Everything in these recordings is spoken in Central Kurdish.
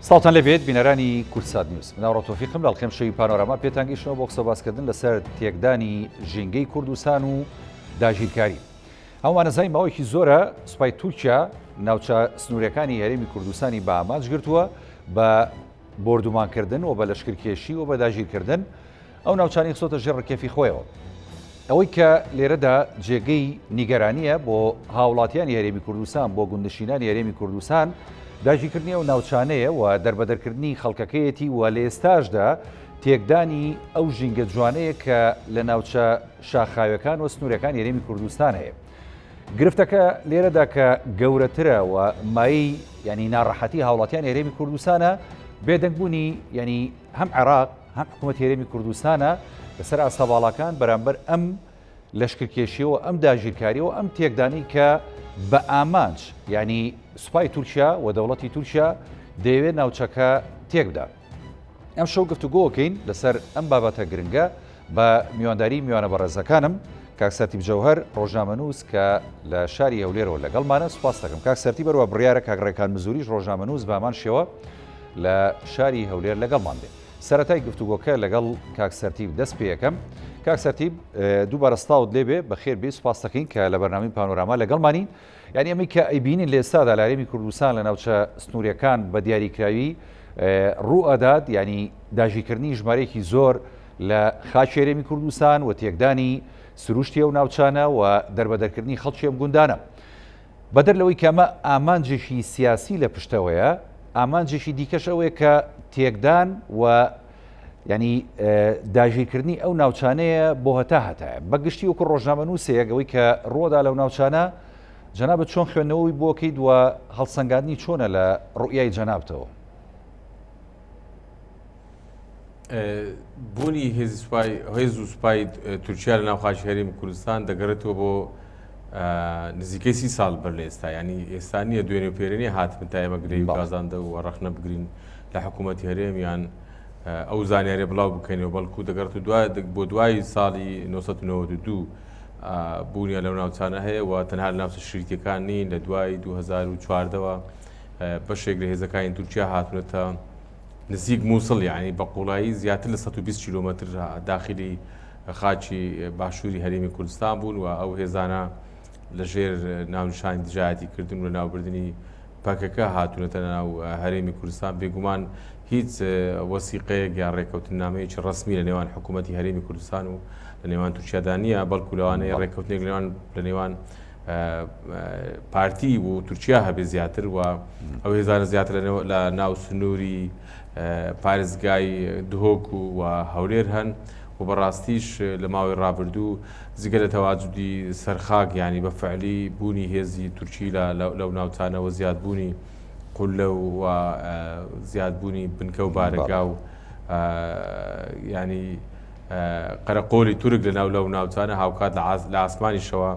سڵاوتان لێبێت بینەرانی کوردسات نیوز من ئاوڕۆ تۆفیقم لە ئەڵقەی شەوی پانۆراما پێتان گەیشتەوە بۆ قسە باسکردن لەسەر تێکدانی ژینگەی کوردستان و داگیرکاری هەمووانەزای ماوەیەکی زۆرە سوپای تورکیا ناوچە سنوورەکانی هەرێمی کوردستانی بە ئامانج گرتووە بە بۆردومانکردن و بە لەشکرکێشی و بە داگیرکردن ئەو ناوچانەی خستۆتە ژێر ڕکێفی خۆیەوە. ئەوەی کە لێرەدا جێگەی نیگەرانییە بۆ هاوڵاتیانی هەرێمی کوردستان، بۆ گوندنشینانی هەرێمی کوردستان، داگیرکردنی ئەو ناوچانەیە و دەربەدەرکردنی خەڵکەکەیەتی و لە ئێستاشدا تێکدانی ئەو ژینگە جوانەیە کە لە ناوچە شاخاویەکان و سنوورەکانی هەرێمی کوردستان هەیە. گرفتەکە لێرەدا کە گەورەترە و مایەی یانی ناڕەحەتی هاوڵاتیانی هەرێمی کوردستانە، بێدەنگبوونی یانی هەم عێراق هەم حکوومەتی هەرێمی کوردستانە لەسەر ئاستە باڵاکان بەرامبەر ئەم لەشکرکێشیەوە ئەم داگیرکاریەوە ئەم تێکدانی کە بە ئامانج یعنی سوپای تورکیا و دەوڵەتی تورکیا دەیەوێت ناوچەکە تێکبدا. ئەم شەو گفتوگۆکەین لەسەر ئەم بابەتە گرنگە بە میوانداری میوانە بەڕێزەکانم کاک سەرتیپ جەوهەر ڕۆژنامەنووس کە لە شاری هەولێرەوە لەگەڵمانە سوپاس دەکەم کاک سەرتیپ بەروە بڕیارە کاک ڕێکان مزوریش ڕۆژنامەنووس بە هەمان شێوە لە شاری هەولێر لەگەڵمان بێ. سەرەتای گفتوگۆکە لەگەڵ کاک سەرتیپ دەست پێ ئەکەم. کاک سەرتیپ دووبارە سڵاوت لێبێ، بەخێر بێی، سوپاس دەکەین کە لە بەرنامەی پانۆراما لەگەڵمانی. یانی ئەمەی کە ئەیبینین لە ئێستادا لە هەرێمی کوردستان لە ناوچە سنووریەکان بە دیاریکراوی ڕوو ئەدات، یانی داگیرکردنی ژمارەیەکی زۆر لە خاکی هەرێمی کوردستان و تێکدانی سروشتی ئەو ناوچانە و دەربەدەرکردنی خەڵکی ئەم گوندانە. بەدەر لەوەی کە ئەمە ئامانجێکی سیاسی لە پشتەوەیە، ئامانجێکی دیکەش ئەوەیە کە تێکدان و ینی داگیرکردنی ئەو ناوچانەیە بۆ هەتا هەتایە. بە گشتی وەکو ڕۆژنامەنووسێک ئەوەی کە ڕووەدا لەو ناوچانە، جەنابت چۆن خوێندنەوەی بۆکەیت و هەڵسەنگاندنی چۆنە لە ڕوئیای جەنابتەوە؟ بوونی هێزی سوپای هێز و سوپای تورکیا لە ناو خاکی هەرێمی کوردستان دەگەڕێتەوە بۆ نزیکەی سی ساڵ بەر لە ئێستا ینی ئێستا نییە دوێنێ و پێرێنی هاتبن تا ئێمە گلەیی و گازاندە و ڕەخنە بگرین لە حکوومەتی هەرێم یان ئەو زانیاریە بڵاو بکەینەوە بەڵکو دەگەڕێت دوای بۆ دوای ساڵی 1992 بوونیان لەو ناوچانە هەیە و تەنها لە ناوچە شریتەکان نین لە دوای 2014ەوە بەشێک لە هێزەکانی تورکیا هاتوونەتە نزیک مووسڵ یانی بە قوڵایی زیاتر لە 120 کیلۆمەتر داخلی خاکی باشووری هەرێمی کوردستان بوون و ئەو هێزانە لە ژێر ناونیشانی دژایەتی کردن و لەناوبردنی پەکەکە هاتوونەتە ناو هەرێمی کوردستان. بێگومان هیچ وەسیقەیەک یا ڕێککەوتننامەیەکی ڕەسمی لە نێوان حکوومەتی هەرێمی کوردستان و لە نێوان تورکیادا نییە، بەڵکو لەوانەیە ڕێککەوتنێک لە نێوان پارتی و تورکیا هەبێ زیاتر و ئەو هێزانە زیاتر لە ناو سنووری پارێزگای دهۆک و هەولێر هەن و بەڕاستیش لە ماوەی ڕابردوو جگە لە تەواجودی سەرخاک ینی بە فعلی بوونی هێزی تورکی لەو ناوچانەوە زیادبوونی قولە و زیادبوونی بنکە و بارەگا و ینی قەرەقۆلی تورک لە ناو لەو ناوچانە هاوکات لە ئاسمانیشەوە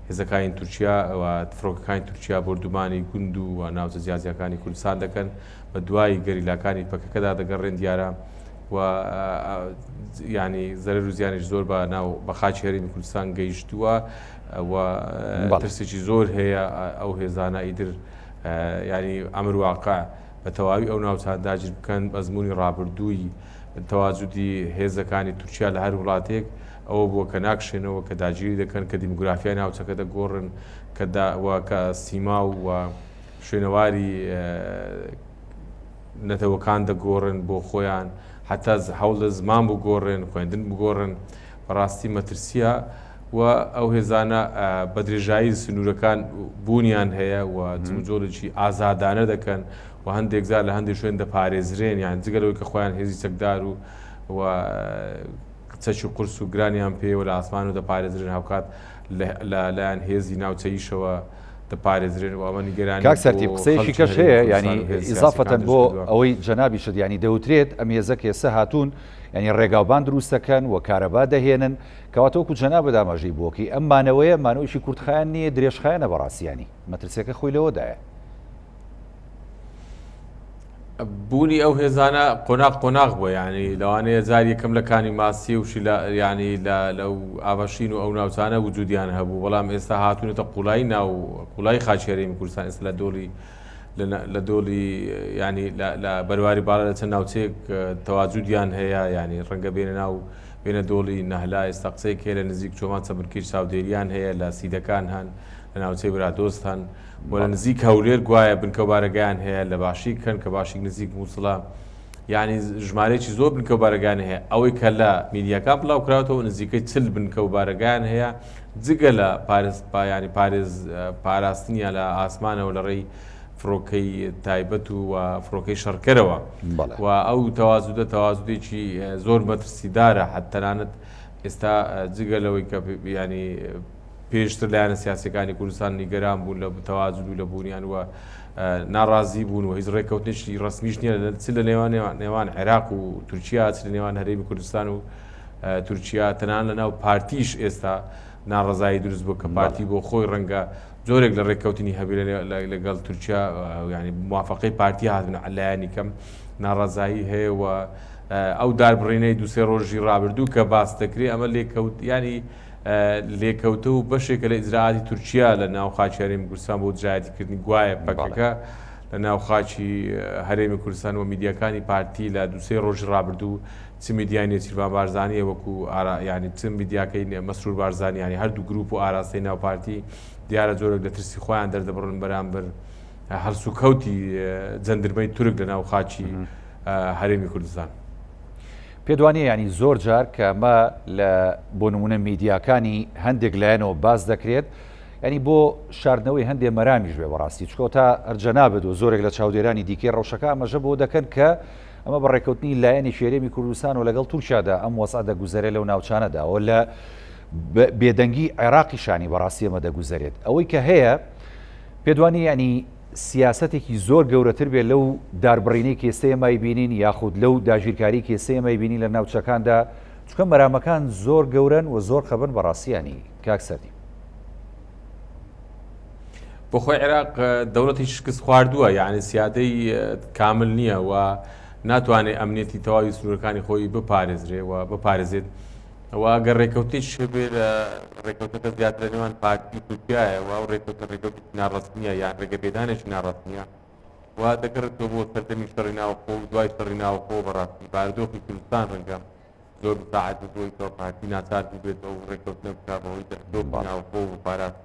هێزەکانی تورکیا و فڕۆکەکانی تورکیا بۆردومانی گوند و ناوچە جیاجیاکانی کوردستان دەکەن بە دوای گەریلاکانی پەکەکەدا دەگەڕێن دیارە و ینی زەرەر و زیانیش زۆر بە ناو بە خاکی هەرێمی کوردستان گەیشتووە و ترسێکی زۆر هەیە ئەو هێزانە ئیدر ینی ئەمر واقع بە تەواوی ئەو ناوچان داگیر بکەن ئەزمموی ڕابردووی تەواجودی هێزەکانی تورکیا لە هەر وڵاتێک ئەوە بووە کە ناکشێنەوە، کە داگیری دەکەن، کە دیموگرافیای ناوچەکە دەگۆڕن، کە دا و کە سیما و شوێنەواری نەتەوەکان دەگۆڕن بۆ خۆیان، حتا هەوڵ لە زمان بگۆڕن، خوێندن بگۆڕن. بەڕاستی مەترسییە و ئەو هێزانە بە درێژایی سنوورەکان بوونیان هەیە و جموجۆڵێکی ئازادانە دەکەن و هەندێک جار لە هەندێک شوێن دەپارێزرێن، یان جگە لەوەی کە خۆیان هێزی چەکدار و و چەکی قورس و گرانیان پێوە لە ئاسمان و دەپارێزرێن هاوکات لە لایەن هێزی ناوچەییشەوە دەپارێزرێن و ئەمە نیگەرانی کاک سەرتیپ قسەیەکی کەش هەیە ینی ئیزافەتەن بۆ ئەوەی جەنابیشت ینی دەوترێت ئەم هێزە کە ئێستا هاتوون ینی ڕێگاوبان دروست دەکەن و کارەبا دەهێنن کەواتە وەکو جەنابت ئاماژەی بۆکەی ئەم مانەوەیە مانەوەیەکی کورتخایەن نییە درێژخایەنە بەڕاستی ینی مەترسیەکە خۆی لەوەدایە. بوونی ئەو هێزانە قۆناغ قۆناغ بووە یعنی لەوانەیە جار یەکەم لە کانی ماسی و شیلا یعنی لە لەو ئاڤاشین و ئەو ناوچانە وجودیان هەبوو بەڵام ئێستا هاتوونەتە قوڵایی ناو قوڵایی خاکی هەرێمی کوردستان ئێستا لە دۆڵی لە دۆڵی ینی لە بەرواری باڵا لە چەند ناوچەیەک تەواجودیان هەیە ینی ڕەنگە بێنە ناو بێنە دۆڵی نەهلا ئێستا قسەیەک هەیە لە نزیک چۆمان چەند بنکەی چاودێریان هەیە لە سیدەکان هەن لە ناوچەی برادۆست هەن و لە نزیک هەولێر گوایە بنکە و بارەگایان هەیە لە باشیک هەن کە باشیک نزیک مووسڵە یعنی ژمارەیەکی زۆر بنکە و بارەگایان هەیە ئەوەی کە لە میدیاکان بڵاو کراوەتەوە نزیکەی چل بنکە و بارەگایان هەیە جگە لە پارێز ینی پارێز پاراستنیان لە ئاسمانەوە لە ڕێی فڕۆکەی تایبەت و فڕۆکەی شەڕکەرەوە و ئەو تەوازودە تەوازودێکی زۆر مەترسیدارە حەت تەنانەت ئێستا جگە لەوەی کە ینی پێشتر لایەنە سیاسەکانی کوردستان نیگەران بوون لە تەواجد و لە بوونیان و ناڕازی بوون و هیچ ڕێککەوتنێکی ڕسمیش نییە چ لە نێوان نێوان عێراق و تورکیا چ لە نێوان هەرێمی کوردستان و تورکیا تەنان لە ناو پارتیش ئێستا ناڕەزایی دروست بوو کە پارتی بۆ خۆی ڕەنگە جۆرێک لە ڕێککەوتنی هەبێ لەگەڵ تورکیا ینی موافقەی پارتی هاتن لایەنی کەم ناڕەزایی هەیە و ئەو داربڕینەی دوسێ ڕۆژی ڕابردوو کە باس دەکرێت ئەمە لێکەوت ینی لێکەوتە و بەشێکە لە ئیجرائاتی تورکیا لە ناو خاکی هەرێمی کوردستان بۆ دژایەتیکردنی گوایە پەکەکە لە ناو خاکی هەرێمی کوردستان و میدیاکانی پارتی لە دوسێ ڕۆژی ڕابردوو چ میدیای نێچیرڤان بارزانیە وەکو ئارا یانی چ میدیاکەی مەسرور بارزانی یانی هەردوو گروپ و ئاراستەی ناو پارتی دیارە جۆرێک لە ترسی خۆیان دەردەبڕن بەرامبەر هەڵسوکەوتی جەندرمەی تورک لە ناو خاکی هەرێمی کوردستان. پێت وانیە یانی زۆر جار کە ئەمە لە بۆ نمونە میدیاکانی هەندێک لایەنەوە باس دەکرێت ینی بۆ شاردنەوەی هەندێ مەرامیش بێ بەڕاستی چکۆ تا هەرجەنابێت و زۆرێک لە چاودێرانی دیکەی ڕەوشەکە ئاماژە بۆ دەکەن کە ئەمە بە ڕێککەوتنی لایەنێکی هەرێمی کوردستان و لەگەڵ تورکیادا ئەم وەزعە دەگوزەرێت لەو ناوچانەدا و لە بێدەنگی عێراقیشانی بەڕاستی ئەمە دەگوزەرێت. ئەوەی کە هەیە پێت وانییە یانی سیاسەتێکی زۆر گەورەتر بێت لەو داربڕینەی کە ئێستا ئێمە ئەیبینین یاخود لەو داگیرکاری کە ئێستا ئێمە ئەیبینین لە ناوچەکاندا چونکە مەرامەکان زۆر گەورەن و زۆر قەبەن بەڕاستی یانی کاک سەردی. بۆ خۆی عێراق دەوڵەتی شکست خواردووە یعنی سیادەی کامل نییە و ناتوانێت ئەمنیەتی تەواوی سنوورەکانی خۆی بپارێزرێ و بپارێزێت و ئەگەر ڕێککەوتنیش هەبێ لە ڕێککەوتەکە زیاتر لە نێوان پارتی تورکیایە و ئەو ڕێککەوتە ڕێککەوتێکی ناڕەسمیە یان ڕێگەپێدانێکی ناڕەسمیە و دەگەڕێتەوە بۆ سەردەمی شەڕی ناوخۆ و دوای شەڕی ناوخۆ بەڕاستی بارودۆخی کوردستان ڕەنگە زۆر مساعد بوو بۆی کە پارتی ناچار بووبێت ئەو ڕێککەوتنە بکا بەهۆی دۆخی ناوخۆ و پاراست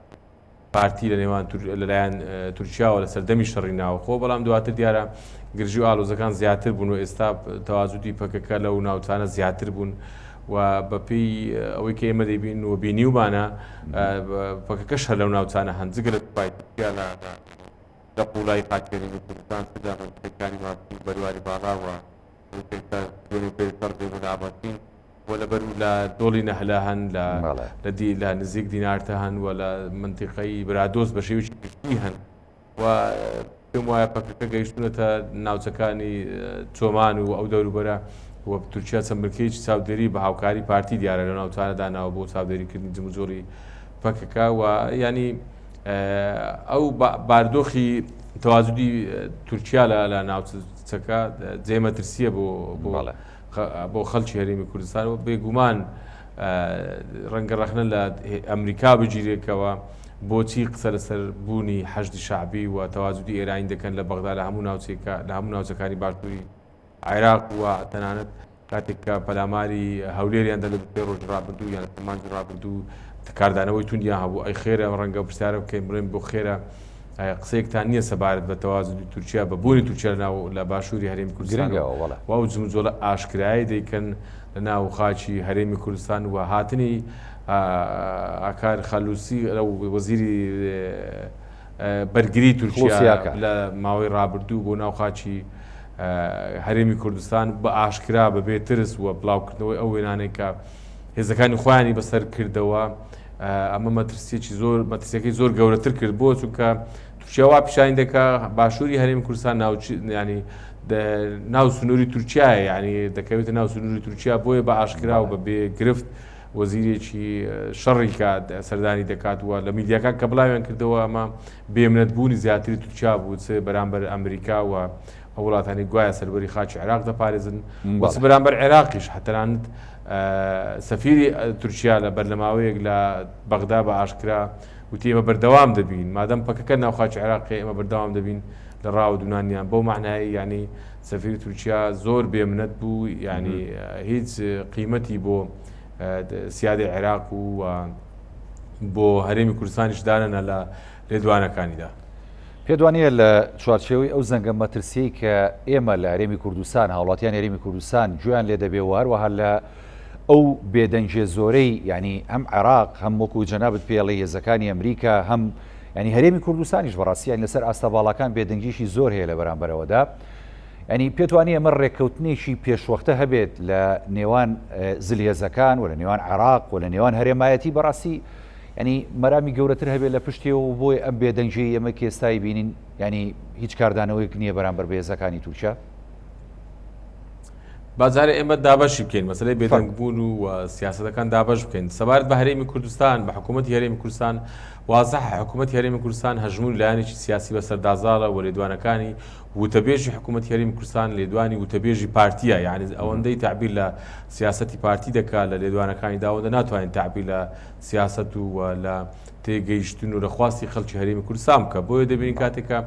پارتی لە نێوان لەلایەن تورکیاوە لە سەردەمی شەڕی ناوخۆ، بەڵام دواتر دیارە گرژی و ئالۆزەکان زیاتر بوون و ئێستا تەواجودی پەکەکە لەو ناوچانە زیاتر بوون و بەپێی ئەوەی کە ئێمە دەیبین و بینیومانە پەکەکەش هەر لەو ناوچانە هەن جگە لە سوپای تورکیا لە قوڵایی خاکی هەرێمی کوردستان چ لە مەنتیقەکانی ماسی و بەرواری باڵا و دوێنێ پێ شەڕ دێن و لە ئاڤاشین و لە بەر لە دۆڵی نەهلە هەن لە لە دی لە نزیک دینارتە هەن و لە منتیقەی برادۆست بە شێوەیەکی گشتی هەن و پێم وایە پەکەکە گەیشتونەتە ناوچەکانی چۆمان و ئەو دەوروبەرە و تورکیا چەند بنکەیەکی چاودێری بە هاوکاری پارتی دیارە لە ناوچانە داناوە بۆ چاودێریکردنی جموجۆڵی پەکەکە و ینی ئەو باردۆخی تەواجودی تورکیا لە ناوچەکە جێ مەترسیە بۆ بۆ بۆ خەڵکی هەرێمی کوردستان و بێگومان ڕەنگە ڕەخنە لە ئەمریکا بگیرێکەوە بۆچی قسە لەسەر بوونی حەشدی شەعبی و تەواجودی ئێرانی دەکەن لە بەغدا لە هەموو ناوچێکە لە هەموو ناوچەکانی باشووری عێراق و تەنانەت کاتێک کە پەلاماری هەولێریان دە لە پێ ڕۆژ ڕابردوو یان مانگی ڕابردوو کاردانەوەی توندیان هەبوو ئەی خێرە ڕەنگە پرسیارە بکەین بڵێن بۆ خێرە قسەیەکتان نییە سەبارەت بە تەوازنی تورکیا بە بوونی تورکیا لە ناو لە باشووری هەرێمی کوردستان و ئەو جموجۆڵە ئاشکرایەی دەیکەن لە ناو خاکی هەرێمی کوردستان و هاتنی ئاکار خەلوسی وەزیری بەرگری تورکیا لە ماوەی ڕابردوو بۆ ناو خاکی هەرێمی کوردستان بە ئاشکرا بەبێ ترس و بڵاوکردنەوەی ئەو وێنانەی کە هێزەکانی خۆیانی بەسەر کردەوە ئەمە مەترسیەکی زۆر مەترسیەکەی زۆر گەورەتر کرد بۆ چونکە تورکیا وا پیشانی دەکا باشووری هەرێمی کوردستان ناوچ ینی ناو سنووری تورکیایە ینی دەکەوێتە ناو سنووری تورکیا بۆیە بە ئاشکرا و بە بێ گرفت وەزیرێکی شەڕی کات سەردانی دەکات و لە میدیاکان کە بڵاویان کردەوە ئەمە بێمنەت بوونی زیاتری تورکیا بوو چ بەرامبەر ئەمریکا و ئەو وڵاتانی گوایە سەروەری خاکی عێراق دەپارێزن و چ بەرامبەر عێراقیش حتەنانەت سەفیری تورکیا لە بەرلەماوەیەک لە بەغدا بە ئاشکرا وتی ئێمە بەردەوام دەبین مادەم پەکەکە ناو خاکی عێراقی ئێمە بەردەوام دەبین لە ڕاوەدوونانیان بەو مەعنایەی یانی سەفیری تورکیا زۆر بێمنەت بوو یانی هیچ قیمەتی بۆ سیادەی عێراق و بۆ هەرێمی کوردستانیش دانەنا لە لێدوانەکانیدا. پێت وانییە لە چوارچێوەی ئەو زەنگە مەترسیەی کە ئێمە لە هەرێمی کوردستان، هاوڵاتیانی هەرێمی کوردستان گوێیان لێ دەبێ و هەروەها لە ئەو بێدەنگیە زۆرەی یانی هەم عێراق هەم وەکو جەنابت پێڵی هێزەکانی ئەمریکا هەم ینی هەرێمی کوردستانیش بەڕاستی یانی لەسەر ئاستە باڵاکان بێدەنگیشی زۆر هەیە لە بەرامبەرەوەدا ینی پێت وانییە ئەمە ڕێککەوتنێکی پێشوەختە هەبێت لە نێوان زلهێزەکان و لە نێوان عێراق و لە نێوان هەرێمایەتی بەڕاستی ینی مەرامی گەورەتر هەبێت لە پشتیەوە و بۆیە ئەم بێدەنگیەی ئێمە کە ئێستای بینین ینی هیچ کاردانەوەیەک نییە بەرامبەر بە هێزەکانی تورکیا؟ با جارێ ئێمە دابەشی بکەین مەسەلەی بێدەنگ بوون و سیاسەتەکان دابەش بکەین سەبارەت بە هەرێمی کوردستان بە حکوومەتی هەرێمی کوردستان وازح حکوومەتی هەرێمی کوردستان هەژموون لایەنێکی سیاسی بەسەردازاڵە و لێدوانەکانی وتەبێژی حکوومەتی هەرێمی کوردستان لێدوانی وتەبێژی پارتیە یعنی ئەوەندەی تعبیر لە سیاسەتی پارتی دەکات لە لێدوانەکانی داوەندە ناتوانین تعبیر لە سیاسەت و لە تێگەیشتن و لە خواستی خەڵکی هەرێمی کوردستان بکە بۆیە دەبینین کاتێکە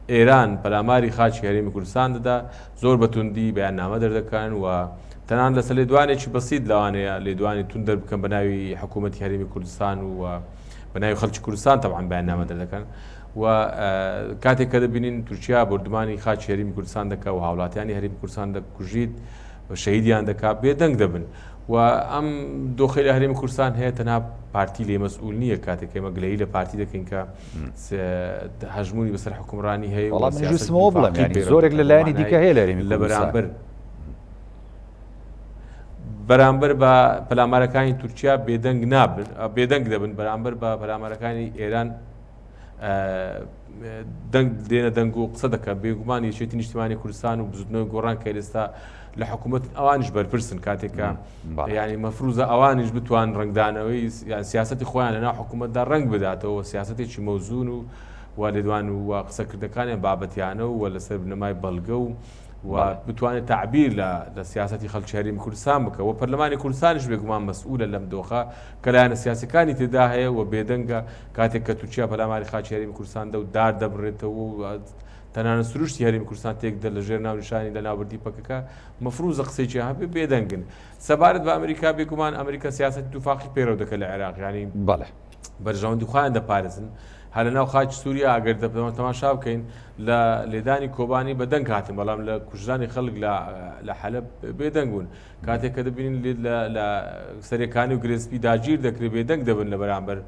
ئێران پەلاماری خاکی هەرێمی کوردستان دەدا زۆر بە توندی بەیاننامە دەردەکەن و تەنان لەسەر لێدوانێکی بەسیت لەوانەیە لێدوانی توند دەربکەن بە ناوی حکوومەتی هەرێمی کوردستان و بە ناوی خەڵکی کوردستان تەبعەن بەیاننامە دەردەکەن و کاتێک کە دەبینین تورکیا بۆردومانی خاکی هەرێمی کوردستان دەکا و هاوڵاتیانی هەرێمی کوردستان دەکوژیت و شەهیدیان دەکا بێدەنگ دەبن و ئەم دۆخی لە هەرێمی کوردستان هەیە تەنها پارتی لێ مەسئول نییە کاتێک ئێمە گلەیی لە پارتی دەکەین کە هەژموونی بەسەر حکومڕانی هەیە وەڵام منیش ویستم ئەوە بڵێم یانی زۆرێک لە لایەنی دیکە هەیە لە هەرێمی لە بەرامبەر بەرامبەر بە پەلامارەکانی تورکیا بێدەنگ نابن بێدەنگ دەبن بەرامبەر بە پەلامارەکانی ئێران دەنگ دێنە دەنگ و قسە دەکەن بێگومان یەکێتی نیشتیمانی کوردستان و بزوتنەوەی گۆڕان کە ئێستا لە حکوومەت ئەوانیش بەرپرسن کاتێکە ینی مەفروزە ئەوانیش بتوان ڕنگدانەوەی یان سیاستی خۆیان لەناو حکوومەتدا ڕنگ بداتەوە سیاستێکی مەوزون و و لێدوان و قسەکردەکانیان بابەتیانە و لەسەر بنەمای بەڵگە و و بتوانێت تعبیر لە لە سیاستی خەڵکی هەرێمی کوردستان بکە و پەرلەمانی کوردستانیش بێگومان مەسئولە لەم دۆخە کە لایەنە سیاسەکانی تێدا هەیە و بێدەنگە کاتێک کە تورکیا پەلاماری خاکی هەرێمی کوردستان دە و دار دەبڕێتەوە و تەنانەت سروشتی هەرێمی کوردستان تێک دە لە ژێر ناونیشانی لە ناوبردی پەکەکە مەفروزە قسەیەکیان هەبێ بێدەنگن سەبارەت بە ئەمریکا بێگومان ئەمریکا سیاسەتی دووفاقی پەیڕەو دەکات لە عێراق یانی بەڵێ بەرژەوەندی خۆیان دەپارێزن هەر لە ناو خاکی سووریا ئەگەر تەماشا بکەین لە لێدانی کۆبانی بە دەنگ هاتن بەڵام لە کوژرانی خەڵک لە حەلەب بێدەنگ بوون کاتێک کە دەبینین لە سەرێکانی و گرێسپی داگیر دەکرێت بێدەنگ دەبن لە بەرامبەر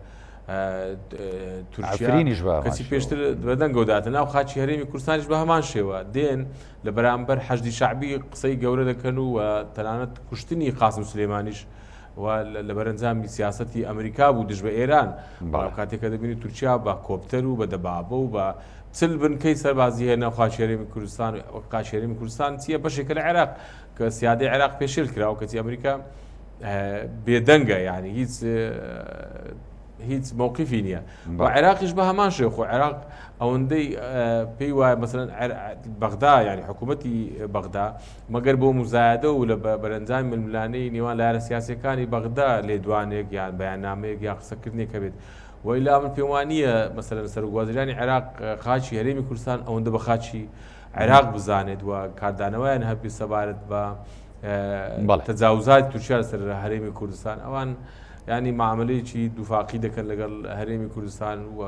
تورکیانیش کەچی پێشتر بەدەنگەوە داتە ناو خاکی هەرێمی کوردستانیش بە هەمان شێوە دێن لە بەرامبەر حەشدی شعبی قسەی گەورە دەکەن و تەنانەت کوشتنی قاسم سلێمانیش و لە بەرەنجامی سیاستی ئەمریکا بوو دژ بە ئێران بەڵام کاتێک کە دەبینی تورکیا بە کۆپتەر و بە دەبابە و بە چل بنکەی سەربازی هەیە ناو خاکی هەرێمی کوردستان خاکی هەرێمی کوردستان چییە بەشێکە لە عێراق کە سیادەی عێراق پێشێل کراوە کەچی ئەمریکا بێدەنگە یعنی هیچ هیچ مووقفی نییە و عێراقیش بە هەمان شێ خۆ عێراق ئەوەندەی پێی وایە مەسەن بەغدا یعنی حکوومەتی بەغدا مەگەر بۆ مزایدە و لە بەرەنجامی ململانەی نێوان لایەنە سیاسەکانی بەغدا لێدوانێک یان بەیاننامەیەک یا قسەکردنێک هەبێت وئیلا من پێم وانییە مەسەلەن سەرۆک وەزیرانی عێراق خاکی هەرێمی کوردستان ئەوەندە بە خاکی عێراق بزانێت و کاردانەوەیان هەبێت سەبارەت بە تەجاوزاتی تورکیا لەسەر هەرێمی کوردستان ئەوان ینی معاملەیەکی دووفاقی دەکەن لەگەڵ هەرێمی کوردستان و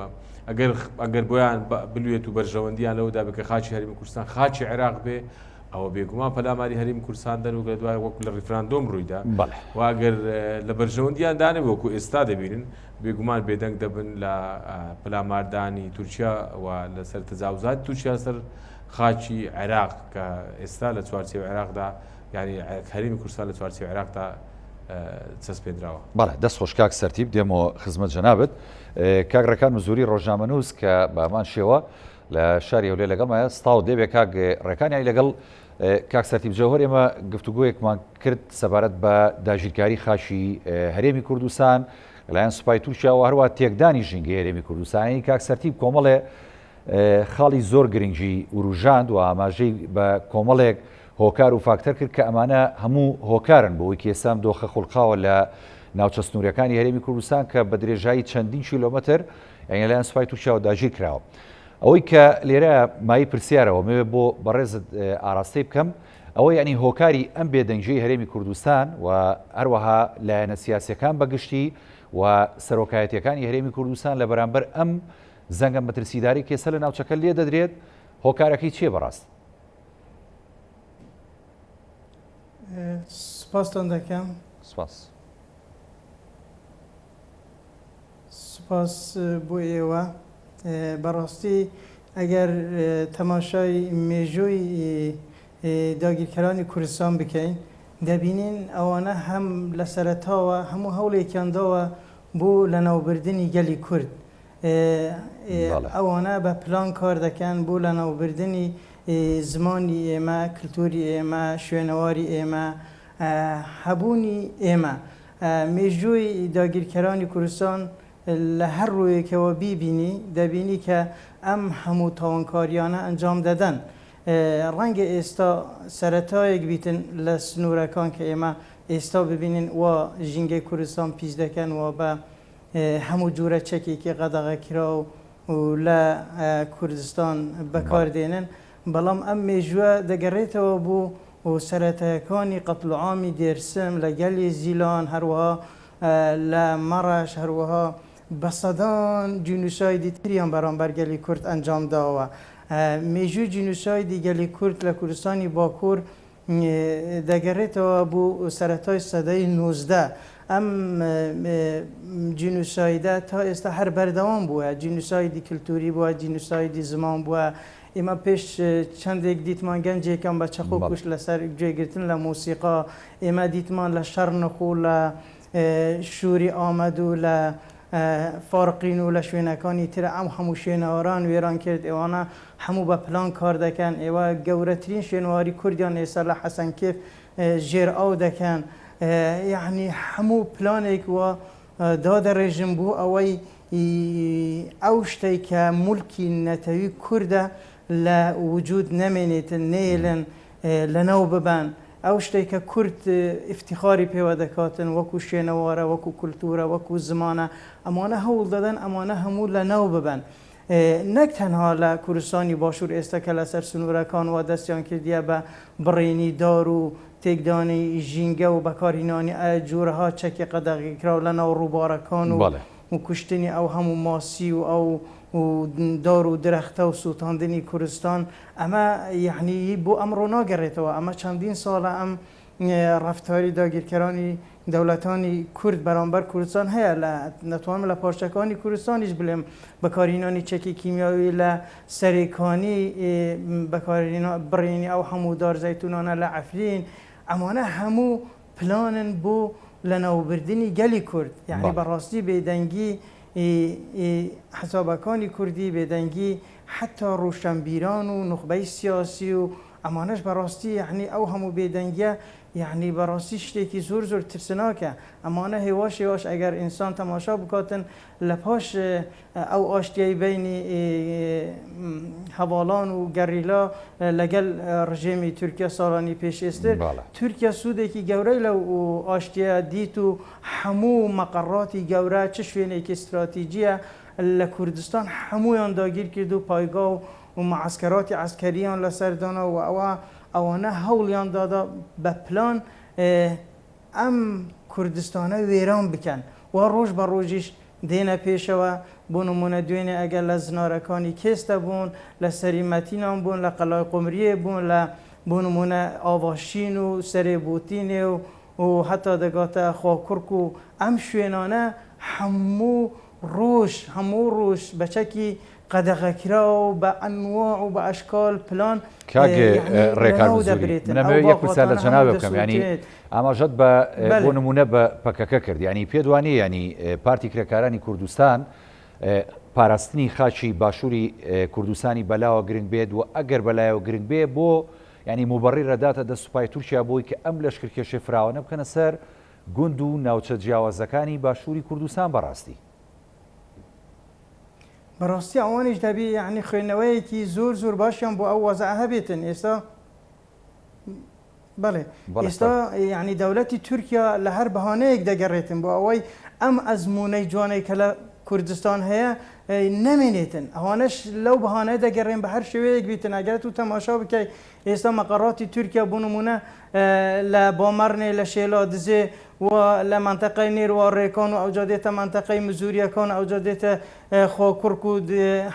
ئەگەر ئەگەر بۆیان بلوێت و بەرژەوەندیان لەوەدا بکە خاکی هەرێمی کوردستان خاکی عێراق بێ ئەوە بێگومان پەلاماری هەرێمی کوردستان دەن و لە دوای وەکو لە ڕیفراندۆم ڕوویدا و ئەگەر لە بەرژەوەندیان دانێ وەکو ئێستا دەبینن بێگومان بێدەنگ دەبن لە پەلاماردانی تورکیا و لەسەر تەجاوزاتی تورکیا سەر خاکی عێراق کە ئێستا لە چوارچێوەی عێراقدا یعنی هەرێمی کوردستان لە چوارچێوەی عێراقدا چەسپێنراوە. بەڵێ دەست خۆش کاک سەرتیپ دێمەوە خزمەت جەنابت کاک ڕێکان مزوری ڕۆژنامەنووس کە بە هەمان شێوە لە شاری هەولێر لەگەڵمایە سڵاو دێبێ کاک ڕێکان یانی لەگەڵ کاک سەرتیپ جەوهەر ئێمە گفتوگۆیەکمان کرد سەبارەت بە داگیرکاری خاکی هەرێمی کوردستان لەلایەن سوپای تورکیاوە هەروە تێکدانی ژینگەی هەرێمی کوردستانی کاک سەرتیپ کۆمەڵێ خاڵی زۆر گرنگی وروژاند و ئاماژەی بە کۆمەڵێک هۆکار و فاکتەر کرد کە ئەمانە هەموو هۆکارن بۆ ئەوەی کە ئێستا ئەم دۆخە خوڵقاوە لە ناوچە سنووریەکانی هەرێمی کوردستان کە بە درێژایی چەندین کیلۆمەتر یانی لەلایەن سوپای تورکیاوە داگیر کراوە. ئەوەی کە لێرە مایەی پرسیارەوە مەوێ بۆ بەڕێزت ئاراستەی بکەم ئەوە یعنی هۆکاری ئەم بێدەنگیەی هەرێمی کوردستان و هەروەها لایەنە سیاسیەکان بەگشتی و سەرۆکایەتیەکانی هەرێمی کوردستان لە بەرامبەر ئەم زەنگە مەترسیداری کێسە لە ناوچەکە لێ دەدرێت هۆکارەکەی چییە بەڕاست؟ سپاستان دەکەم. سپاس. سوپاس بۆ ئێوە. بەڕاستی ئەگەر تەماشای مێژووی داگیرکەرانی کوردستان بکەین دەبینین ئەوانە هەم لە سەرەتاوە هەموو هەوڵێکیان داوە بۆ لەناوبردنی گەلی کورد. ئەوانە بە پلان کار دەکەن بۆ لەناوبردنی زمانی ئێمە، کلتوری ئێمە، شوێنەواری ئێمە، هەبوونی ئێمە. مێژووی داگیرکەرانی کوردستان لە هەر ڕوویەکەوە بیبینی دەبینی کە ئەم هەموو تاوانکاریانە ئەنجام دەدەن. ڕەنگە ئێستا سەرەتایەک بیتن لە سنوورەکان کە ئێمە ئێستا ببینین وا ژینگەی کوردستان پیس دەکەن و بە هەموو جورە چەکێکی قەدەغەکراو لە کوردستان بەکار دێنن، بەڵام ئەم مێژووە دەگەڕێتەوە بۆ سەرەتایەکانی قەتڵوعامی دێرسم لە گەلی زیلان، هەروەها لە مەڕەش، هەروەها بە سەدان جینوسایدی تریان بەرامبەر گەلی کورد ئەنجام داوە. مێژووی جینوسایدی گەلی کورد لە کوردستانی باکوور دەگەرێتەوە بۆ سەرەتای سەدەی 19. ئەم جینوسایدە تا ئێستا هەر بەردەوام بووە. جینوسایدی کلتوری بووە، جینوسایدی زمان بووە. ئێمە پێش چەندێک دیتمان گەنجێکم بە چەقۆ کوشت لەسەر گوێگرتن لە مۆسیقا. ئێمە دیتمان لە شەڕنخ و لە شووری ئامەد و لە فارقین و لە شوێنەکانی تر ئەم هەموو شوێنەواران وێران کرد. ئێوانە هەموو بە پلان کار دەکەن. ئێوە گەورەترین شوێنەواری کوردیان ئێستا لە حەسەنکێف ژێر ئاو دەکەن. یەعنی هەموو پلانێک وا دادەڕێژن بۆ ئەوەی ئەو شتەی کە مولکی نەتەوی کوردە لە وجود نەمێنێتن، نەیەلن لەناو ببەن. ئەو شتەی کە کورد ئیفتیخاری پێوە دەکاتن وەکو شوێنەوارە، وەکو کولتوورە، وەکو زمانە، ئەمانە هەوڵ دەدەن ئەمانە هەموو لەناو ببەن. نەک تەنها لە کوردستانی باشوور ئێستا کە لەسەر سنوورەکان وا دەستیان کردیە بە بڕینی دار و تێکدانی ژینگە و بەکارهینانی جۆرەها چەکی قەدەغەکراو لە ناو ڕووبارەکان و و کوشتنی ئەو هەموو ماسی و ئەو دار و درەختە و سووتاندنی کوردستان، ئەمە یەعنی بۆ ئەمڕۆ ناگەڕێتەوە، ئەمە چەندین ساڵە ئەم ڕەفتاری داگیرکەرانی دەوڵەتانی کورد بەرامبەر کوردستان هەیە، لە دەتوانم لە پارچەکانی کوردستانیش بلێم بەکارهینانی چەکی کیمیاوی لە سەرێکانی، بەکارهێنا بڕینی ئەو هەموو دار زەیتونانە لە عەفرین، ئەمانە هەموو پلانن بۆ لەناوبردنی گەلی کورد، یەعنی بەڕاستی بێدەنگی حسابەکانی کوردی، بێدەنگی حەتا ڕوشەنبیران و نوخبەی سیاسی و ئەمانەش بەڕاستی یەعنی ئەو هەموو بێدەنگیە یەعنی بەڕاستی شتێکی زۆر زۆر ترسناکە. ئەمانە هێواش هێواش ئەگەر ئینسان تەماشا بکاتن لە پاش ئەو ئاشتیەی بەینی هەڤاڵان و گەریلا لەگەل ڕژێمی تورکیا ساڵانی پێش ئێستر تورکیا سوودێکی گەورەی لەو ئاشتیە دیت و هەموو مەقەڕاتی گەورە چ شوێنێکی ستراتیجیە لە کوردستان هەموویان داگیر کرد و پایگا و و معەسکەراتی عەسکەریان لەسەر دانا و ئەوە ئەوانە هەوڵیان دادا بە پلان ئەم کوردستانە وێران بکەن وا ڕۆژ بە ڕۆژیش دێنە پێشەوە بۆ نمونە دوێنێ ئەگەر لە زنارەکانی کێستە بوون لە سەری مەتینان بوون لە قەلای قومریێ بوون لە بۆ نمونە ئاڤاشین و سەرێ بوتینێ و و هەتا دەگاتە خواکوڕک و ئەم شوێنانە هەموو ڕۆژ هەموو ڕۆژ بە چەکی قەدەغەکراو بە ئەنواع و بە ئەشکال پلان کاک یەعنی ڕێکار لەناو مزوری دەبرێتن من ئەو ئەمەوێ یەک پرسیار باغاتانە لە هەموو جەنابت بکەم یانی دەسووتێت. ئاماژەت بە بۆ بەلێ. نموونە بە پەکەکە کرد یانی پێت وانییە یانی پارتی کرێکارانی کوردستان پاراستنی خاکی باشووری کوردستانی بەلاوە گرنگ بێت و ئەگەر بەلایەوە گرنگ بێ بۆ یانی موبەڕیرە داتە دەست سوپای تورکیا بۆی کە ئەم لەشکرکێشی فراوانە بکەنە سەر گوند و ناوچە جیاوازەکانی باشووری کوردستان بەڕاستی. بەڕاستی ئەوانیش دەبی یەعنی خوێندنەوەیەکی زۆر زۆر باشیان بۆ ئەو وەزعە هەبێتن ئێستا بەڵێ ئێستا یەعنی دەولەتی تورکیا لە هەر بەهانەیەک دەگەڕێتن بۆ ئەوەی ئەم ئەزموونەی جوانەی کە لە کوردستان هەیە نەمێنێتن ئەوانەش لەو بەهانە دەگەڕێن بە هەر شێوەیەک بیتن ئەگەر تو تەماشا بکەی ئێستا مەقەڕاتی تورکیا بۆ نمونە لە بامەڕنێ لە شێلادزێ و لە مەنتەقەی نێروا ڕێکان و ئەوجا دێتە مەنتەقەی مزوریەکان ئەوجا دێتە خواکوڕک و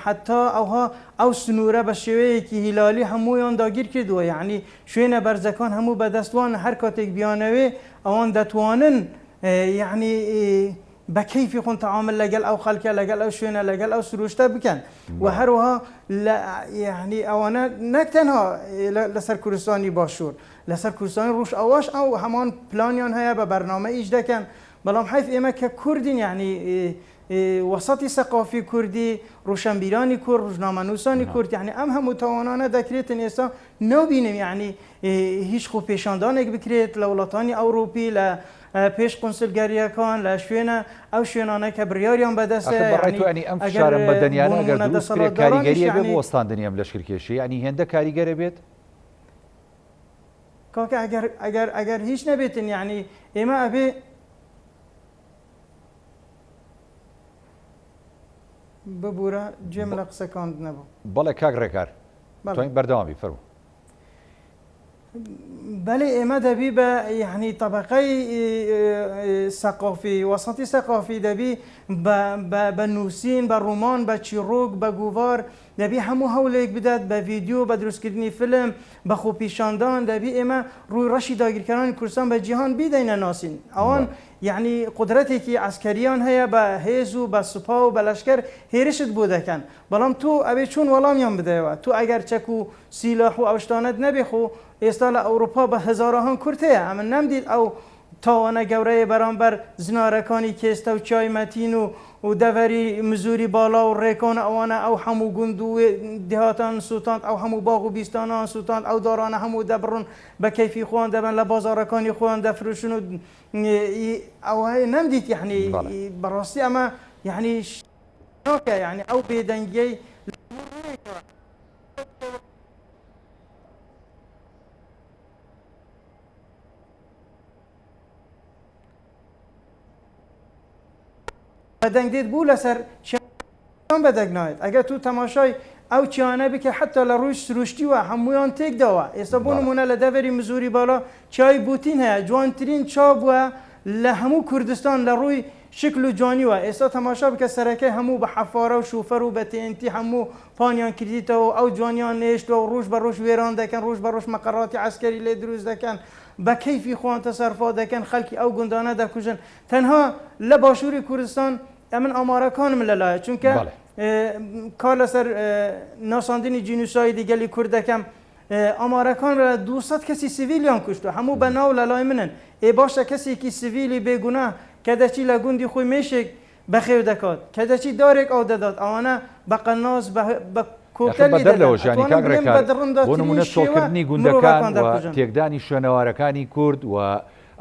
حەتا ئەوها ئەو سنوورە بە شێوەیەکی هیلالی هەموویان داگیر کردووە یەعنی شوێنە بەرزەکان هەموو بەدەست وان هەر کاتێک بیانەوێ ئەوان دەتوانن یەعنی بە کەیفی خۆن تەعامل لەگەل ئەو خەلکە لەگەل ئەو شوێنە لەگەل ئەو سروشتە بکەن و هەروەها لە یەعنی ئەوانە نەک تەنها لەسەر کوردستانی باشوور لەسەر کوردستانی ڕوژئاواش ئەو هەمان پلانیان هەیە بە بەرنامە ئیش دەکەن بەڵام حەیف ئێمە کە کوردین یەعنی وەسەتی سەقافی کوردی ڕوشەنبیرانی کورد ڕوژنامەنووسانی کورد یەعنی ئەم هەموو تاوانانە دەکرێتن ئێستا نابینم یەعنی هیچ خۆپێشاندانێک بکرێت لە وڵاتانی ئەوڕوپی لە پێش قونسلگەرییەکان لە شوێنە ئەو شوێنانە کە بڕیاریان بەدەستە ئاخر بەڕای یەعنی تۆ یانی ئەم ئەگەر فشارە بۆ مەدەنیانە ئەگەر نموونە دروست کرێ دەسەڵاتدارانیش کاریگەریە بێ بۆ یەعنی وەستاندنی ئەم لەشکرکێشیە یانی هێندە کاریگەرە بێت؟ کاکە ئەگەر ئەگەر ئەگەر هیچ نەبێتن یەعنی ئێمە ئەبێ ببورە گوێم لە قسەکانت نەبوو. بەڵێ کاک ڕێکار بەڵێ. توانیت بەردەوام بی فەرموو. بەلی ئێمە دەبی بە یەعنی تەبەقەی سەقافی وەسەتی سەقافی دەبی بە بە بە نووسین بە ڕۆمان بە چیڕۆک بە گۆڤار دەبی هەموو هەوڵێک بدات بە ڤیدیۆ بە دروستکردنی فیلم بە خۆپیشاندان دەبی ئێمە ڕووی ڕەشی داگیرکەرانی کوردستان بە جیهان بیدەینە ناسین ئەوان یەعنی قودرەتێکی عەسکەریان هەیە بە هێز و بە سوپا و بە لەشکر هێرشت بۆ دەکەن بەڵام تۆ ئەبێ چۆن وەڵامیان بدەیەوە تۆ ئەگەر چەک و سیلاح و ئەو شتانەت نەبێ خۆ ئێستا لە ئەوروپا بە هەزارەهان کورد هەیە ئەمن نەمدیت ئەو تاوانە گەورەیە بەرامبەر زنارەکانی کێستە و چیای مەتین و و دەڤەری مزوری باڵا و ڕێکان و ئەوانە ئەو هەموو گوند و دێهاتان سوتاند ئەو هەموو باغ و بیستانان سوتاند ئەو دارانە هەموو دەبڕن بە کەیفی خۆیان دەبەن لە بازاڕەکانی خۆیان دەفرۆشن و ئەوە نەمدیت یەعنی بەڕاستی ئەمە یەعنی ناکە یەعنی ئەو بێدەنگیەی لە هەموو ڕوویەکەوە بەدەنگ دێت بوو لەسەر چیان بەدەنگ نایەت ئەگەر تو تەماشای ئەو چیانە بکە حتا لە ڕووی سروشتیوە هەمویان تێکداوە ئێستا بۆ نمونە لە دەڤەری مزوری باڵا چیای بوتین هەیە جوانترین چا بووە لە هەموو کوردستان لە ڕووی شکل و جوانیوە ئێستا تەماشا بکە سەرەکەی هەموو بە حەفارە و شوفەر و بە TNT هەموو پانیان کردیتەوە و ئەو جوانیان نێشتوە و ڕوژ بە ڕوژ وێران دەکەن ڕوژ بە ڕوژ مەقەڕاتی عەسکەری لێ دروست دەکەن بە کەیفی خۆیان تەسەرفات دەکەن خەلکی ئەو گوندانە دەکوژن تەنها لە باشوری کوردستان ئەمن ئامارەکانم لەلایە چونکە کار لەسەر ناساندنی جینوسایدی گەلی کورد دەکەم ئامارەکان لە 200 کەسی سیڤیلیان کوشتوە هەموو بە ناو لەلای منن ئێ باشە کەسێکی سیڤیلی بێگوناه کە دەچی لە گوندی خۆی مێشێک بەخێو دەکات کە دەچی دارێک ئاو دەدات ئەوانە بە قەناس بە ئەخر کۆپتەر لێ بەدەر دەدەن لەوەش یانی ئەتوانم کاک بلێم ڕێکار بە بۆ دڕندەترین نموونە شێوە چۆڵکردنی گوندەکان مرۆڤەکان و دەکوژن. تێکدانی شوێنەوارەکانی کورد و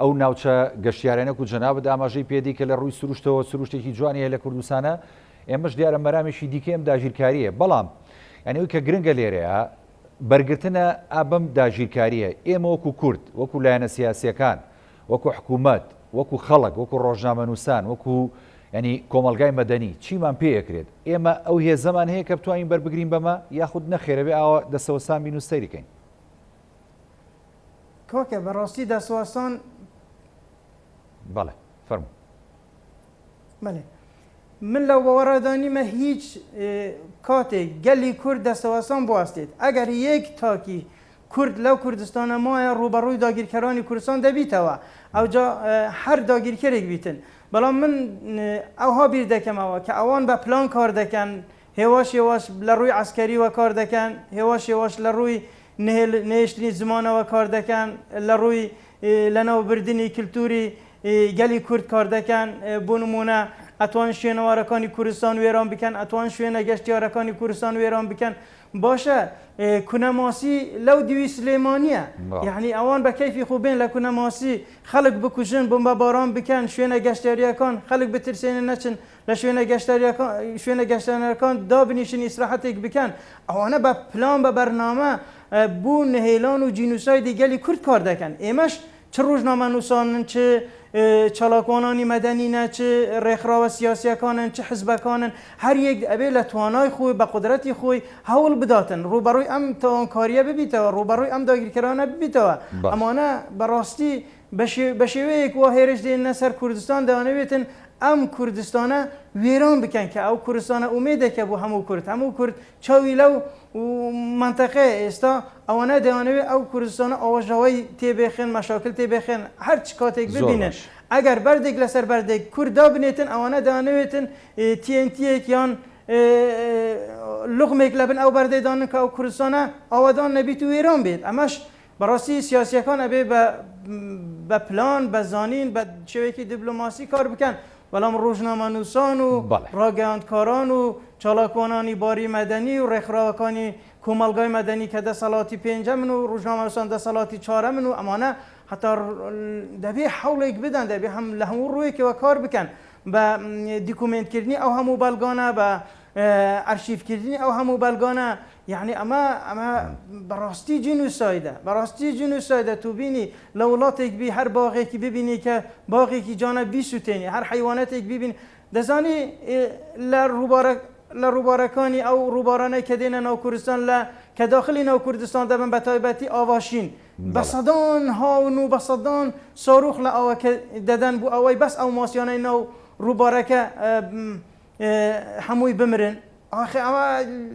ئەو ناوچە گەشتیارانە کو جەنابت ئاماژەی پێدی کە لە ڕووی سروشتەوە سروشتێکی جوانی هەیە لە کوردستانە ئێمەش دیارە مەرامێکی دیکەی ئەم داگیرکارییە بەڵام یانی ئەوی کە گرنگە لێرەیە بەرگرتنە ئا بەم داگیرکارییە ئێمە وەکو کورد وەکو لایەنە سیاسییەکان وەکو حکوومەت، وەکو خەڵک، وەکو ڕۆژنامەنووسان، وەکو یانی کۆمەڵگای مەدەنی چیمان پێ ئەکرێت؟ ئێمە ئەو هێزەمان هەیە کە بتوانین بەربگرین بەمە یاخود نەخێر ئەبێ ئاوا دەستەوەستان بین و سەیری کەین؟ کاکە بەڕاستی دەستوەستان. بەڵێ فەرموو. بەڵێ من لەو باوەڕەدا نیمە هیچ کاتێک گەلی کورد دەستەوەستان بوەستێت ئەگەر یەک تاکی کورد لەو کوردستانە مایە ڕووبەڕووی داگیرکەرانی کوردستان دەبیتەوە ئەوجا هەر داگیرکەرێک بیتن بەڵام من ئەوها بیر دەکەمەوە کە ئەوان بە پلان کار دەکەن هێواش هێواش لە ڕووی عەسکەریوە کار دەکەن هێواش هێواش لە ڕووی نەهێشتنی زمانەوە کار دەکەن لە ڕووی لەناوبردنی کلتوری گەلی کورد کار دەکەن بۆ نمونە ئەتوان شوێنەوارەکانی کوردستان وێران بکەن ئەتوان شوێنە گەشتیارەکانی کوردستان وێران بکەن باشە کونەماسی لەو دیوی سلێمانیە یەعنی ئەوان بە کەیفی خۆ بێن لە کونەماسی خەڵک بکوژن بۆمبەباران بکەن شوێنە گەشتیاریەکان خەڵک بترسێنن نەچن لە شوێنە گەشتاریەکان شوێنە گەشتیارەکان دابنیشن ئیسراحەتێک بکەن ئەوانە بە پلان بە بەرنامە بۆ نهێلان و جینوسایدی گەلی کورد کار دەکەن ئێمەش چ ڕۆژنامەنووسانن چ چالاکوانانی مەدەنینە چ ڕێکخراوە سیاسیەکانن چ حزبەکانن هەر یەک ئەبێ لە توانای خۆی بە قودرەتی خۆی هەوڵ بداتن ڕووبەڕووی ئەم تاوانکاریە ببیتەوە ڕووبەڕووی ئەم داگیرکەرانە ببیتەوە ئەمانە بەڕاستی بە شێوەیەک وا هێرش دێننە سەر کوردستان دەیانەوێتن ئەم کوردستانە وێران بکەن کە ئەو کوردستانە ئومێدێکە بۆ هەموو کورد هەموو کورد چاوی لەو مەنتەقەیە ئێستا ئەوانە دەیانەوێت ئەو کوردستانە ئاوەژاوەی تێبێخن مەشاکل تێبێخن هەرچ کاتێک ببینن ئەگەر بەردێک لەسەر بەردێک کورد دابنێتن ئەوانە دەیانەوێتن TNT-یەک یان لوغمێک لەبن ئەو بەردەی دانن کە ئەو کوردستانە ئاوەدان نەبیت و وێران بێت ئەمەش بەڕاستی سیاسیەکان ئەبێ بە بە پلان بە زانین بە شێوەیەکی دیبلۆماسی کار بکەن بەڵام ڕۆژنامەنووسان و ڕاگەیاندکاران و چالاکوانانی باری مەدەنی و ڕێکخراوەکانی کۆمەڵگای مەدەنی کە دەسەڵاتی پێنجەمن و ڕۆژنامەنووسان دەسەڵاتی چوارەمن و ئەمانە هەتا دەبێ هەوڵێک بدەن دەبێ هەم لە هەموو ڕوویەکەوە کار بکەن بە دیکومێنتکردنی ئەو هەموو بەڵگانە بە ئەرشیفکردنی ئەو هەموو بەڵگانە یعنی ئەمە ئەمە بەڕاستی جینوسایدە بەڕاستی جینوسایدە تو بینی لە وڵاتێک بی هەر باغێکی ببینی کە باغێکی جانە بیسوتێنی هەر حیوانەتێک ببین دەزانی لە ڕووبارە لە ڕووبارەکانی ئەو ڕووبارانەی کە دێنە ناو کوردستان لە کە داخلی ناو کوردستان دەبن بە تایبەتی ئاڤاشین بە سەدان هاون و بە سەدان ساروخ لە ئاوەکە دەدەن بۆ ئەوەی بەس ئەو ماسیانەی ناو ڕووبارەکە هەمووی بمرن ئاخ ئەوە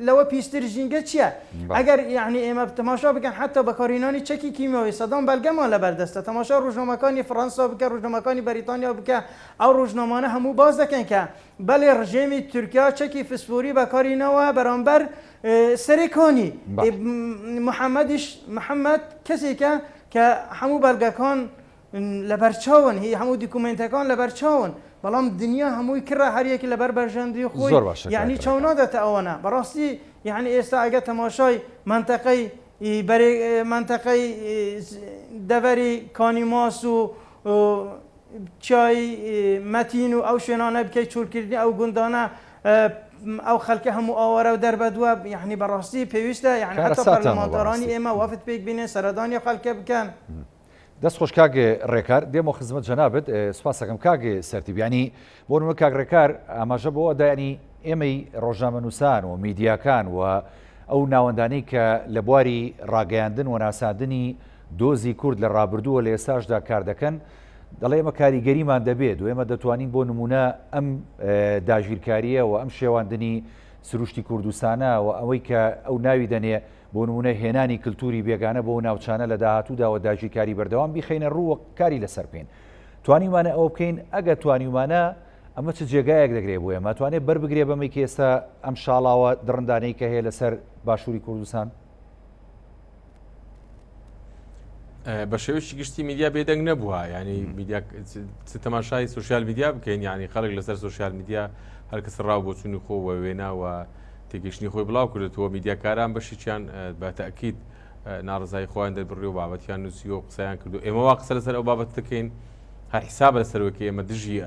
لەوە پیستر ژینگە چییە؟ ئەگەر یعنی ئێمە تەماشا بکەن حتا بەکارهێنانی چەکی کیمیاوی سەدان بەلگەمان لەبەردەستە تەماشا ڕۆژنامەکانی فڕەنسا بکە ڕۆژنامەکانی بەریتانیا بکە ئەو ڕۆژنامانە هەموو باس دەکەن کە بەڵێ ڕژێمی تورکیا چەکی فسفۆری بەکارهێناوە بەرامبەر سەرێکانی محەممەدیش محەممەد کەسێکە کە هەموو بەلگەکان لەبەرچاون هی هەموو دیکومێنتەکان لەبەرچاون بەڵام دنیا هەمووی کڕە هەریەکی لەبەر بەرژەندی خۆی زۆر باشە کاک یعنی چاو ڕێکار. ناداتە ئەوانە بەڕاستی یعنی ئێستا ئەگەر تەماشای مەنتەقەی بەرێ مەنتەقەی دەڤەری کانی ماس و چیای مەتین و ئەو شوێنانە بکەی چۆلکردنی ئەو گوندانە ئەو خەلکە هەموو ئاوارە و دەربەدووە یعنی بەڕاستی پێویستە یعنی حتا کارەساتە ئەمە پەرلەمانتارانی بەڕاستی. ئێمە وەفد پێک بینێن سەردانی خەلکە بکەن. دەست خۆش کاک ڕێکار دێمەوە خزمەت جەنابت سوپاسەکەم کاک سەرتیپ یانی بۆ نمونە کاک ڕێکار ئاماژە بۆ دایانی ئێمەی ڕۆژنامەنووسان و میدیاکان و ئەو ناوەندانەی کە لە بواری ڕاگەیاندن و ناساندنی دۆزی کورد لە ڕابردووە لە ئێستاشدا کار دەکەن دەڵێ ئێمە کاریگەریمان دەبێت و ئێمە دەتوانین بۆ نمونە ئەم داگیرکاریە و ئەم شێواندنی سروشتی کوردستانە و ئەوەی کە ئەو ناوی دەنێ بۆ نموونە هێنانی کلتوری بێگانە بۆ ناوچانە لە داهاتوودا و داگیرکاری بەردەوام بیخەینە ڕوو و کاری لەسەر بکەین. توانیومانە ئەوە بکەین؟ ئەگەر توانیومانە ئەمە چ جێگایەک دەگرێ بۆ ئێمە؟ توانێ بەر بگرێ بەمەی کە ئێستا ئەم شاڵاوە دڕندانەی کە هەیە لەسەر باشووری کوردستان؟ بە شێوەیەکی گشتی میدیا بێدەنگ نەبووە ینی میدیا چ تەماشای سوسیال میدیا بکەین ینی خەڵک لەسەر سوسیال میدیا هەرکەس ڕاو بۆچوونی خۆ وە وێنا و تێگەیشتنی خۆی بڵاو کردێتەوە میدیاکاران بەشێکیان بە تەئکید ناڕزایی خۆیان دەربڕی و بابەتیان نووسیوە و قسەیان کردو ئێمە وا قسە لەسەر ئەو بابەت دەکەین هەر حسابە لەسەرەوە کە ئێمە دژی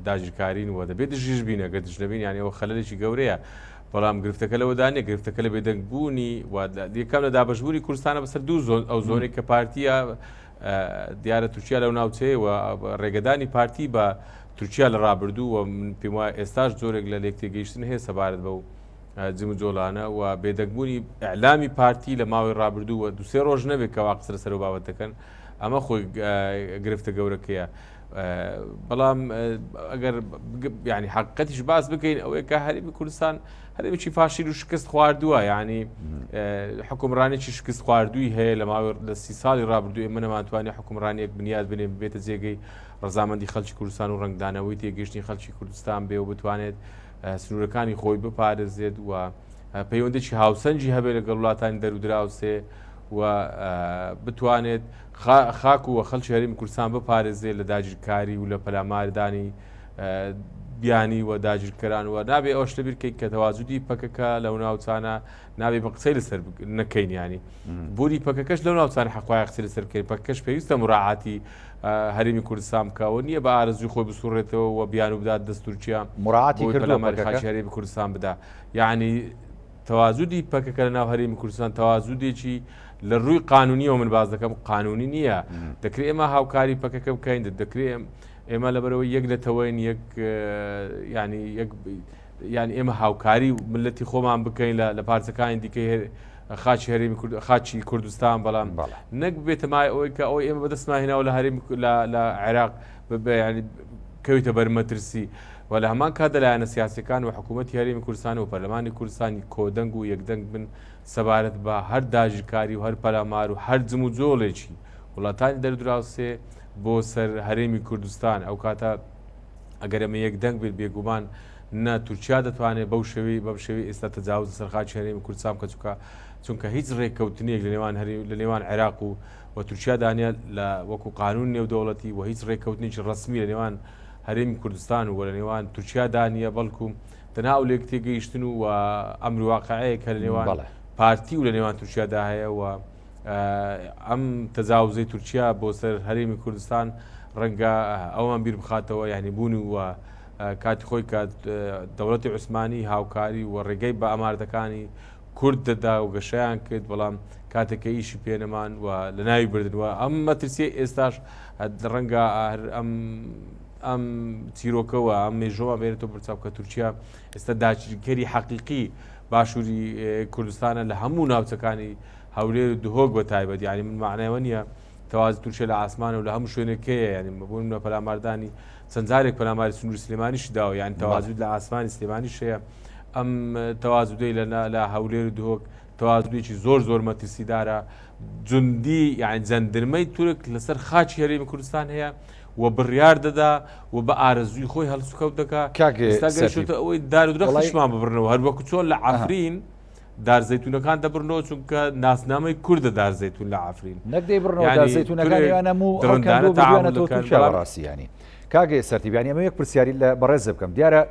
داگیرکارین و دەبێت دژیش بین ئەگەر دژ نەبین یانی ئەوە خەلەلێکی گەورەیە بەڵام گرفتەکە لەوەدا نییە گرفتەکە لە بێدەنگ بوونی و یەکەم لە دابەشبوونی کوردستانە بەسەر دوو زۆن ئەو زۆنێک کە پارتیە دیارە تورکیا لەو ناوچەیە و ڕێگەدانی پارتی بە تورکیا لە ڕابردوو و من پێم وایە ئێستاش جۆرێک لە لێکتێگەیشتن هەیە سەبارەت بەو جموجۆڵانە و بێدەنگبوونی ئیعلامی پارتی لە ماوەی ڕابردوو و دوسێ ڕۆژ نەبێت کەوا قسە لەسەر ئەو بابەت دەکەن ئەمە خۆی گرفتە گەورەکەیە بەڵام ئەگەر ینی حقیقەتیش باس بکەین ئەوەیە کە هەرێمی کوردستان هەرێمێکی فاشیل و شکست خواردووە ینی حکومڕانێکی شکست خواردووی هەیە لە ماوەی لە سی ساڵی ڕابردوو ئێمە نەمانتوانی حکومڕانیەک بنیات بنێ ببێتە جێگەی ڕەزامەندی خەڵکی کوردستان و ڕەنگدانەوەی تێگەیشتنی خەڵکی کوردستان بێ و بتوانێت سنوورەکانی خۆی بپارێزێت و پەیوەندێکی هاوسەنگی هەبێت لەگەڵ وڵاتانی دەرودراوسێ و بتوانێت خاک و خەڵکی هەرێمی کوردستان بپارێزێت لە داگیرکاری و لە پەلاماردانی بیانی و داگیرکەران و نابێ ئەوش لەبیر کەین کە تەواجودی پەکەکە لەو ناوچانە نابێ بە قسەی لەسەر نەکەین ینی بوری پەکەکەش لەو ناوچانە حەقوایە قسەی لەسەر بکەین پەکەکەش پێویستە مراعاتی هەرێمی کوردستان بکەوە نییە بە ئارەزوی خۆی بسوڕێتەوە و بیان و بدات دەست تورکیا مراعاتی بۆی کردووە پەلاماری پەکەکە خاکی هەرێمی کوردستان بدا یعنی. تەوازودی پەکەکە لە ناو هەرێمی کوردستان تەوازودێکی لە ڕووی قانونیەوە من باز دەکەم قانونی نییە دەکرێت ئێمە هاوکاری پەکەکە بکەین دەکرێت ئێمە لەبەرەوەی یەک نەتەوەین یەک ینی یەک یان ئێمە هاوکاری ملەتی خۆمان بکەین لە پارچەکانی دیکەی خاچی هەرێمی خاچی کوردستان بەڵام نەک بێتە مای ئەوەی کە ئەوەی ئێمە بەدەستمان هێناوە لە هەرێم لە عێراق ینی کەویتە بەر مەترسی و لە هەمان کاتدا لایەنە سیاسیەکان و حکوومەتی هەرێمی کوردستان و پەرلەمانی کوردستانی کۆدەنگ و یەکدەنگ بن سەبارەت بە هەر داگیرکاری و هەر پەلامار و هەر جموجۆڵێکی وڵاتانی دەردراوسێ بۆ سەر هەرێمی کوردستان ئەو کاتە ئەگەر ئەمە یەکدەنگ بێت بێگومان نە تورکیا دەتوانێت بەو شێوەی بەم شێوەی ئێستا تەجاوز لەسەر خاکی هەرێمی کوردستان بکات چونکە چونکە هیچ ڕێککەوتنێک لە نێوان هەرێم لە نێوان عێراق و و تورکیا دانیە لە وەکو قانون نێودەوڵەتی و هیچ ڕێککەوتنێکی ڕەسمی لە نێوان هەرێمی کوردستان و لە نێوان تورکیا دانیە بەڵکو تەنها ئەو لێک تێگەیشتن و ئەمر واقعەیە کە لە نێوان پارتی و لە نێوان تورکیادا هەیە و ئەم تەجاوزەی تورکیا بۆ سەر هەرێمی کوردستان ڕەنگە ئەومان بیر بخاتەوە یعنی بوون و کاتی خۆی کە دەوڵەتی عوسمانی هاوکاری و ڕێگەی بە ئاماردەکانی کورد دەدا و گەشەیان کرد بەڵام کاتێک کە ئیشی پێنەمان و لە ناوی بردن و ئەم مەترسیە ئێستاش ڕەنگە ئەم ئەم چیرۆکەوە ئەم مێژۆمان بێنێتەوە بەرچاو کە تورکیا ئێستا داگیرکەری حەقیقی باشووری کوردستانە لە هەموو ناوچەکانی هەولێر و دهۆک بە تایبەت یعنی من معنایەوە نییە تەواز تورکیا لە ئاسمانە و لە هەموو شوێنێکەیە یعنی بۆ نمونە پەلاماردانی چەند جارێک پەلاماری سنووری سلێمانیشی داوە یعنی تەوازود لە ئاسمانی سلێمانیش هەیە ئەم تەوازودەی لە هەولێر و دهۆک تەوازودێکی زۆر زۆر مەترسیدارە جوندی یعنی جەندرمەی تورک لەسەر خاکی هەرێمی کوردستان هەیە و بڕیار دەدا و بە ئارەزووی خۆی هەڵسوکەوت دەکا ئێستا گەیشتۆتە ئەوەی دار و درەختیشمان ببڕنەوە هەر وەکو چۆن لە عەفرین دار زەیتونەکان دەبڕنەوە چونکە ناسنامەی کوردە دار زەیتون لە عەفرین نەک دەیبڕنەوە دار زەیتونەکانیان هەموو دڕندانە تەعامول دەکەن بەڕاستی یانی کاک سەرتیپ یانی ئەمە یەک پرسیاری لە بەڕێز بکەم دیارە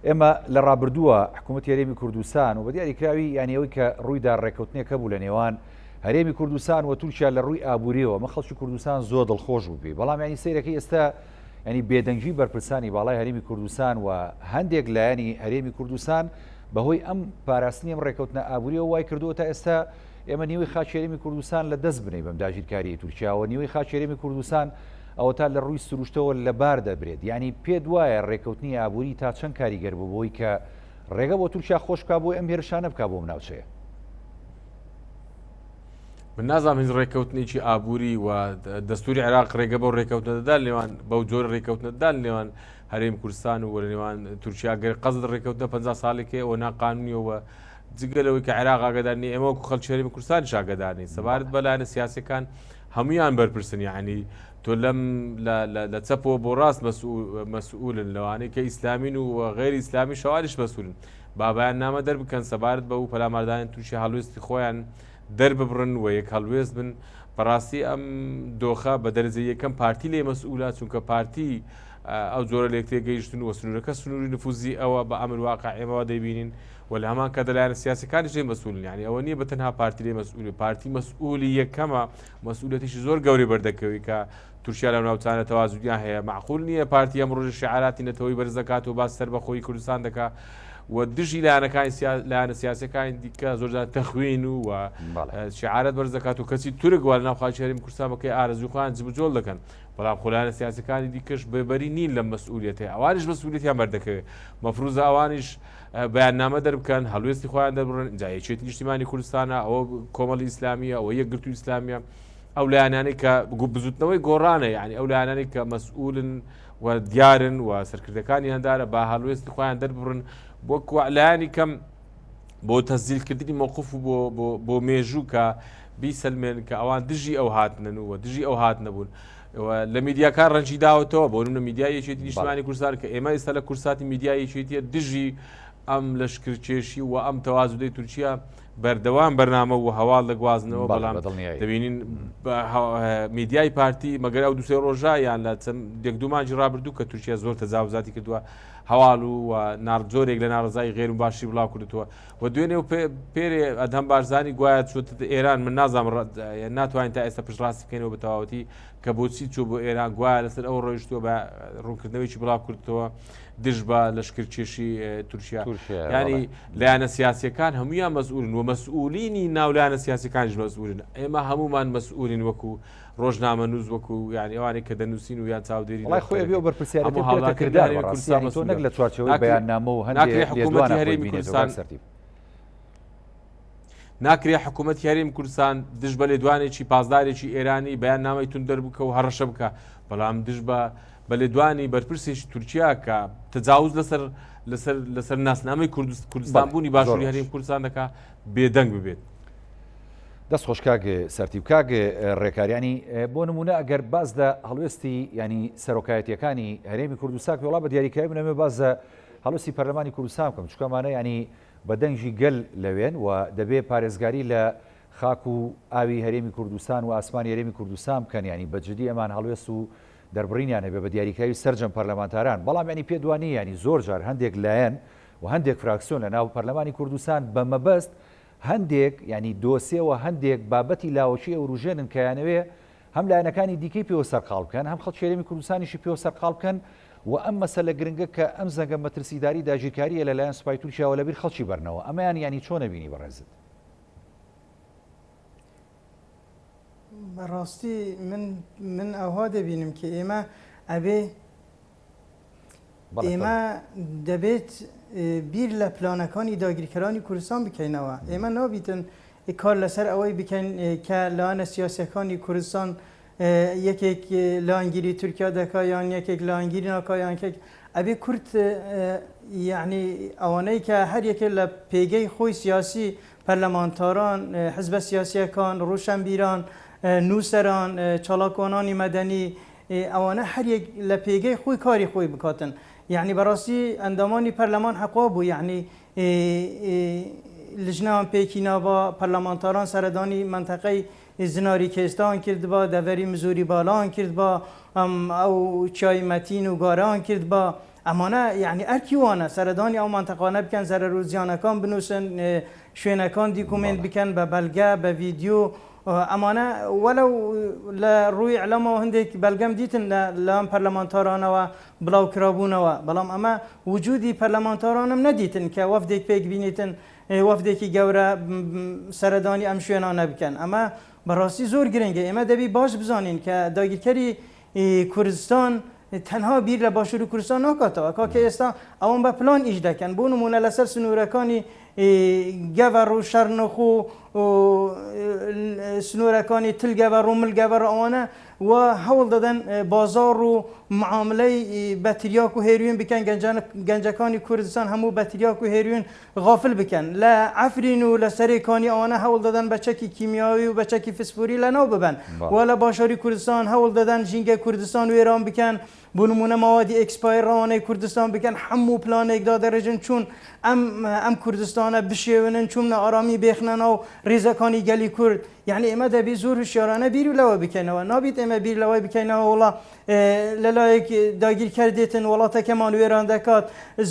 ئێمە لە ڕابردووە حکوومەتی هەرێمی کوردستان و بە دیاریکراوی یانی ئەوەی کە ڕوویدا ڕێککەوتنێک هەبوو لە نێوان هەرێمی کوردستان و تورکیا لە ڕووی ئابووریەوە مە خەڵکی کوردستان زۆر دڵخۆش بوو پێی بەڵام ینی سەیرەکەی ئێستا ینی بێدەنگی بەرپرسانی باڵای هەرێمی کوردستان و هەندێک لایەنی هەرێمی کوردستان بەهۆی ئەم پاراستنی ئەم ڕێکەوتنە ئابووریەوە وای کردووە تا ئێستا ئێمە نیوەی خاکی هەرێمی کوردستان لە دەست بنەی بەم داگیرکاریی تورکیاوە نیوەی خاکی هەرێمی کوردستان ئەوە تا لە ڕووی سروشتەوە لەبار دەبرێت یعنی پێت وایە ڕێکەوتنی ئابووری تا چەند کاریگەر بوو بۆی کە ڕێگە بۆ تورکیا خۆش بکا بۆی ئەم هێرشانە بکا بۆ ئەم ناوچەیە؟ من نازانم هیچ ڕێککەوتنێکی ئابووری و دەستوری عێراق ڕێگە بەو ڕێککەوتنە دەدا لێوان بەو جۆر ڕێککەوتنە دەدا لێوان هەرێم کوردستان و لە نێوان تورکیا گەر قەزد ڕێککەوتنە 50 ساڵێکەیە و ناقانونیەوە جگە لەوەی کە عێراق ئاگادار نییە ئێمە وەکو خەڵکی هەرێمی کوردستانیش ئاگادار نین سەبارەت بە لایەنە سیاسیەکان هەمویان بەرپرسن یعنی تۆ لەم لە چەپەوە بۆ ڕاست مەسئولن لەوانەی کە ئیسلامین و غێری ئیسلامی شەوانیش مەسئولن با بەیاننامە دەربکەن سەبارەت بەو پەلاماردانی تورکیا هەڵوێستی خۆیان دەرببڕن و یەک هەڵوێست بن بەڕاستی ئەم دۆخە بە دەرەجە یەکەم پارتی لێ مەسئولە چونکە پارتی ئەو جۆرە لێک تێگەیشتن و سنوورەکە سنووری نفوزی ئەوە بە ئەمر واقع ئێمەوە دەیبینین و لە هەمان کاتدا لایەنە سیاسەکانیش لێ مەسئولن یعنی ئەوە نییە بە تەنها پارتی لێ مەسئولی پارتی مەسئولی یەکەمە مەسئولەتیشی زۆر گەورەی بەردەکەوی کە تورکیا لەو ناوچانە تەوازودیان هەیە مەعقول نییە پارتی ئەم ڕۆژە شعاراتی نەتەوەی بەرز دەکات و باس سەربەخۆیی کوردستان دەکا و دژی لایەنەکانی لایەنە سیاسەکانی دیکە زۆرجار تەخوین و شعارەت بەرز دەکات و کەچی تورک وا لەناو خاکی هەرێمی کوردستان بەکەی ئارەزوی خۆیان جموجۆڵ دەکەن بەڵام خۆ لایەنە سیاسەکانی دیکەش بێبەری نین لەم مەسئولیەتەیە ئەوانیش مەسئولیەتیان بەردەکەوێت مەفروزە ئەوانیش بەیاننامە دەربکەن هەڵوێستی خۆیان دەربڕن ئینجا یەکێتی نیشتیمانی کوردستانە ئەوە کۆمەڵی ئیسلامیە ئەوە یەکگرتوو ئیسلامیە ئەو لایەنانەی کە بزوتنەوەی گۆڕانە یعنی ئەو لایەنانەی کە مەسئولن و دیارن و سەرکردەکانی هەندارە با هەڵوێستی خۆیان دەربڕن بۆ لایەنی کەم بۆ تەزیلکردنی مۆقف و بۆ مێژوو کە بیسەلمێن کە ئەوان دژی ئەو هاتنن و دژی ئەو هات نەبوون. لە میدیاکان ڕەنجی داوەتەوە بۆ نمونە میدیای یەکێتی نیشتمانی کوردستان کە ئێمە ئێستا لە کورساتی میدیای یەکێتیە دژی ئەم لەشکرکێشی و ئەم تەوازودەی تورکیا بەردەوام بەرنامە و هەواڵ دەگوازنەوە بەڵام دەبینین میدیای پارتی مەگەر ئەو دوسێ ڕۆژە یان لە یەک دوو مانگی ڕابردوو کە تورکیا زۆر تەجاوزاتی کردووە هەواڵ و ناڕجۆرێک لە ناڕزای غێر و باشی بڵاو کردووە و دوێنێ و پێرێ ئەدهەم بارزانی گوایە چووتە ئێران من نازانم ناتوانین تا ئێستا پشتڕاستی بکەینەوە بە تەواوەتی کە بۆچی چوو بۆ ئێران گوایە لەسەر ئەو ڕۆیشتووە بە ڕوونکردنەوەیکی بڵاو کردەوە دژ بە لەشکرکێشی تورکیا ینی لایەنە سیاسەکان هەمویان مەسئولن و مەسئولینی ناولایەنە سیاسەکانیش مەسئولن ئێمە هەمومان مەسئولین وەکو ڕۆژنامە نووس وەکو یانی ئەوانەی کە دەنووسین و یان چاودێری وڵای خۆی ئەبێ و بەرپرسیارێتی بکرێتە کردار بەڕاستی یانی تۆ نەک لە چوارچێوەی بەیاننامە و هەندێ ناکرێ حکوومەتی لێدوانە خۆی هەرێمی بینێتەوە کوردستان کاک سەرتیپ. ناکرێ حکوومەتی هەرێمی کوردستان دژ بە لێدوانێکی پاسدارێکی ئێرانی بەیاننامەی توند دەربکە و هەڕەشە بکە بەڵام دژ بە بە لێدوانی بەرپرسێکی تورکیا کە تەجاوز لەسەر لەسەر لەسەر ناسنامەی کوردست کوردستان بەڵێ بوونی زۆر باشووری باش. هەرێمی کوردستان دەکا بێدەنگ ببێت. دەست خۆش کاک سەرتیپ. کاک ڕێکار یانی بۆ نمونە ئەگەر باس لە هەڵوێستی ینی سەرۆکایەتیەکانی هەرێمی کوردستان وڵا بە دیاریکراوی منەمێ باس لە هەڵوێستی پەرلەمانی کوردستان بکەم چونکە ئەمانە ینی بە دەنگی گەل لەوێن و دەبێ پارێزگاری لە خاک و ئاوی هەرێمی کوردستان و ئاسمانی هەرێمی کوردستان بکەن ینی بە جدی ئەمان هەڵوێست و دەربڕینیان هەبێ بە دیاریکراوی سەرجەم پەرلەمانتاران بەڵام ینی پێ دوانی ینی زۆر جار هەندێک لایەن و هەندێک فراکسیۆن لە ناو پەرلەمانی کوردستان بە مەبەست هەندێک یانی دۆسێ و هەندێک بابەتی لاوەکی ئەوروژێنن کە یانەوێ هەم لایەنەکانی دیکەی پێوە سەرقاڵ بکەن هەم خەڵکی هەرێمی کوردستانیشی پێوە سەرقاڵ بکەن و ئەم مەسەلە گرنگە کە ئەم زەنگە مەترسیداری داگیرکارییە لە لایەن سوپای تورکیاوە لەبیر خەڵکی بەرنەوە ئەمەیان یانی چۆن ئەبینی بەڕێزت؟ بەڕاستی من من ئەوها دەبینم کە ئێمە ئەبێ ئێمە دەبێت بیر لە پلانەکانی داگیرکەرانی کوردستان بکەینەوە. ئێمە نابیتن کار لەسەر ئەوەی بکەین کە لایەنە سیاسیەکانی کوردستان یەکێک لایەنگیری تورکیا دەکا یان یەکێک لایەنگیری ناکا یان کێک ئەبێ کورد یعنی ئەوانەی کە هەر یەکێک لە پێگەی خۆی سیاسی پەرلەمانتاران، حزبە سیاسیەکان، ڕوشەنبیران، نووسەران، چالاکوانانی مەدەنی، ئەوانە هەر یەک لە پێگەی خۆی کاری خۆی بکاتن یەعنی بەڕاستی ئەندامانی پەرلەمان حەقوا بوو یەعنی لجنەیان پێکی نابا پەرلەمانتاران سەردانی مەنتەقەی زناری کێستان کردبا دەڤەری مزوری بالان کردبا ئەو چیای مەتین و گاران کردبا ئەمانە یەعنی ئەرکی وانە سەردانی ئەو مەنتەقانە بکەن زەرەر و زیانەکان بنووسن شوێنەکان دیکومێنت بکەن بە بەلگە بە ڤیدیۆ ئەمانە وەلەو لە ڕووی ئیعلامەوە هەندێک بەلگەم دیتن لە لایەن پەرلەمانتارانەوە بڵاو کرابوونەوە بەڵام ئەمە وجودی پەرلەمانتارانم نەدیتن کە وەفدێک پێک بینیتن وەفدێکی گەورە سەردانی ئەم شوێنانە بکەن ئەمە بەڕاستی زۆر گرنگە ئێمە دەبی باش بزانین کە داگیرکەری کوردستان تەنها بیر لە باشووری کوردستان ناکاتەوە کاکە ئێستا ئەوان بە پلان ئیش دەکەن بۆ نمونە لەسەر سنوورەکانی گەڤەر و شەرنخ و سنوورەکانی تل گەڤەر و مل گەڤەر ئەوانە و هەوڵ دەدەن بازاڕ و معاملەی بە تریاک و هێروین بکەن گەنجەکانی کوردستان هەموو بە تریاک و هێروین غافل بکەن لە عەفرین و لە سەرێ کانی ئەوانە هەوڵ دەدەن بە چەکی کیمیاوی و بە چەکی فسفوری لەناو ببەن و لە باشوری کوردستان هەوڵ دەدەن ژینگەی کوردستان وێران بکەن بۆ نمونە مەوادی expire ڕەوانەی کوردستان بکەن حەموو پلانێک دادەڕێژن چون ئەم ئەم کوردستانە بشێونن چون نائارامی بێخنە ناو ڕیزەکانی گەلی کورد یعنی ئێمە دەبی زۆر هوشیارانە بیر لەوە بکەینەوە نابیت ئێمە بیر لەوەی بکەینەوە وڵا لەلایەک داگیرکەر دێتن وڵاتەکەمان وێران دەکات،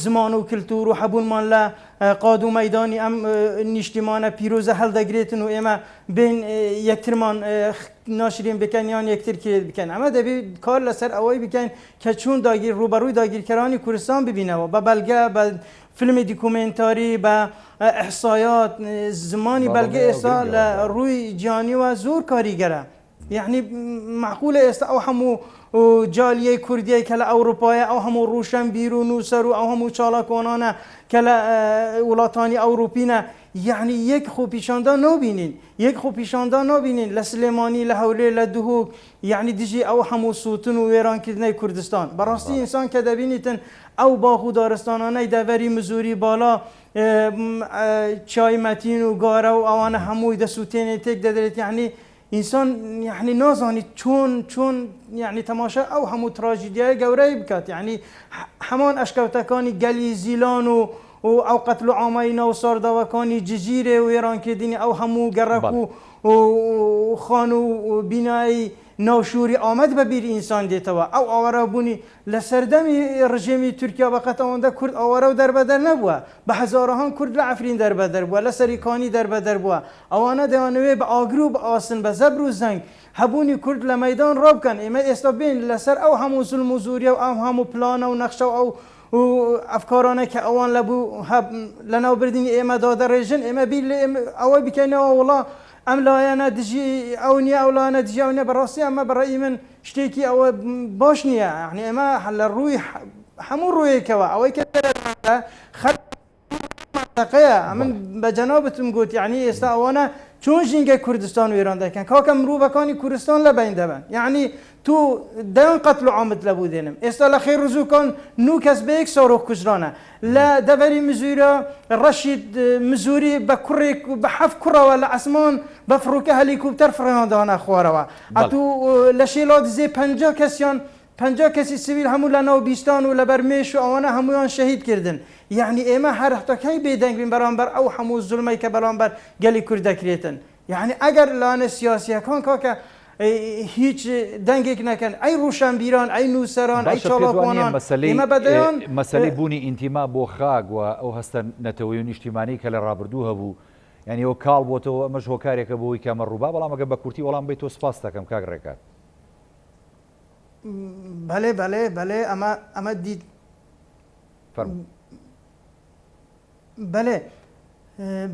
زمان و کلتور و هەبوونمان لە قاد و مەیدانی ئەم نیشتیمانە پیرۆزە هەڵدەگرێتن و ئێمە بێین یەکترمان ناشرین بکەن یان یەکتر کرێت بکەن. ئەمە دەبێت کار لەسەر ئەوەی بکەین کە چۆن داگیر ڕووبەڕووی داگیرکەرانی کوردستان ببینەوە بە بەڵگە، بە فیلمی دیکۆمێنتاری، بە ئیحسایات، زمانی بەڵگە ئێستا لە ڕووی جیهانیوە زۆر کاریگەرە. یەعنی مەعقولە ئێستا ئەو هەموو جالیەی کوردیەی کە لە ئەوروپایە، ئەو هەموو ڕوشەنبیر و نووسەر و ئەو هەموو چالاکوانانە کە لە وڵاتانی ئەوروپینە، یەعنی یەک خۆپیشاندان نابینین، یەک خۆپیشاندان نابینین لە سلێمانی، لە هەولێر، لە دهۆک، یەعنی دژی ئەو هەموو سووتن و وێرانکردنەی کوردستان. بەڕاستی ئینسان کە دەبینیتن ئەو باخ و دارستانانەی دەڤەری مزوری بالا، چیای مەتین و گارە و ئەوانە هەمووی دەسووتێنێ، تێک دەدرێت، یەعنی ئینسان یەعنی نازانی چۆن چۆن یەعنی تەماشای ئەو هەموو تراژیدیای گەورەی بکات یەعنی هەمان ئەشکەوتەکانی گەلی زیلان و و ئەو قەتل و عامەی ناو سارداوەکانی جزیرێ و وێرانکردنی ئەو هەموو گەڕەک و خانوو و بینای ناو شووری ئامەد بە بیر ئینسان دێتەوە. ئەو ئاوارەبوونی لە سەردەمی ڕژێمی تورکیا بە قەت ئەوەندە کورد ئاوارە و دەربەدەر نەبووە. بە هەزارەهان کورد لە عەفرین دەربەدەر بووە، لە سەریکانی دەربەدەر بووە. ئەوانە دەیانەوێ بە ئاگر و بە ئاسن، بە زەبر و زەنگ هەبوونی کورد لە مەیدان ڕابکەن. ئێمە ئێستا بێین لەسەر ئەو هەموو زوڵم و زۆریە و ئەو هەموو پلانە و نەخشە و ئەو ئەفکارانەی کە ئەوان لە بو لەناوبردنی ئێمە دادەڕێژن، ئێمە بیر لە ئەوە بکەینەوە وڵا ئەم لایەنە دژی ئەو نییە، ئەو لایەنە دژی ئەو نییە. بەڕاستی ئەمە بە ڕەئی من شتێکی ئەوە باش نییە. یەعنی ئێمە لە ڕووی هەموو ڕوویەکەوە ئەوەی کە خەڵک مەنتەقەیە ئەمن بە جەنابتم گوت یعنی ئێستا ئەوانە چۆن ژینگەی کوردستان وێران دەکەن کاکە مرۆڤەکانی کوردستان لە بین دەبەن یعنی تو دەیان قەتل و عامت لە بوو دێنم ئێستا لە خێر ڕزوکان نو کەس بە یەک ساروخ کوژرانە لە دەڤەری مزویرە ڕەشید مزوری بە کوڕێک بە حەف کوڕەوە لە عەسمان بە فڕۆکە هەلیکوپتەر فڕێیان دانە خوارەوە ئەتوو لە شێلادزێ 50 کەسیان 50 کەسی سڤیل هەموو لە ناو بیستان و لەبەر مێش و ئەوانە هەموویان شەهید کردن یەعنی ئێمە هەر هەتا کەی بێدەنگ بین بەرامبەر ئەو هەموو زوڵمەی کە بەرامبەر گەلی کورد دەکرێتن یەعنی ئەگەر لایەنە سیاسیەکان کاکە هیچ دەنگێک نەکەن ئەی ڕوشەنبیران ئەی نووسەران ئەی باشە پێت وا نییە چالاکوانان مەسەلەی ئێمە بە دەیان مەسەلەی بوونی ئینتیما بۆ خاک و ئەو هەستە نەتەوەیی و نیشتیمانیی کە لە ڕابردوو هەبوو یانی ئەوە کاڵ بۆتەوە ئەمەش هۆکارێکە بۆ ئەوەی کە ئەمە ڕووبا بەڵام ئەگەر بە کورتی وەڵام بەیتەوە سوپاست دەکەم کاک ڕێکار. بەلێ بەلێ بەلێ ئەمە ئەمە دیت فەرموو. بەلێ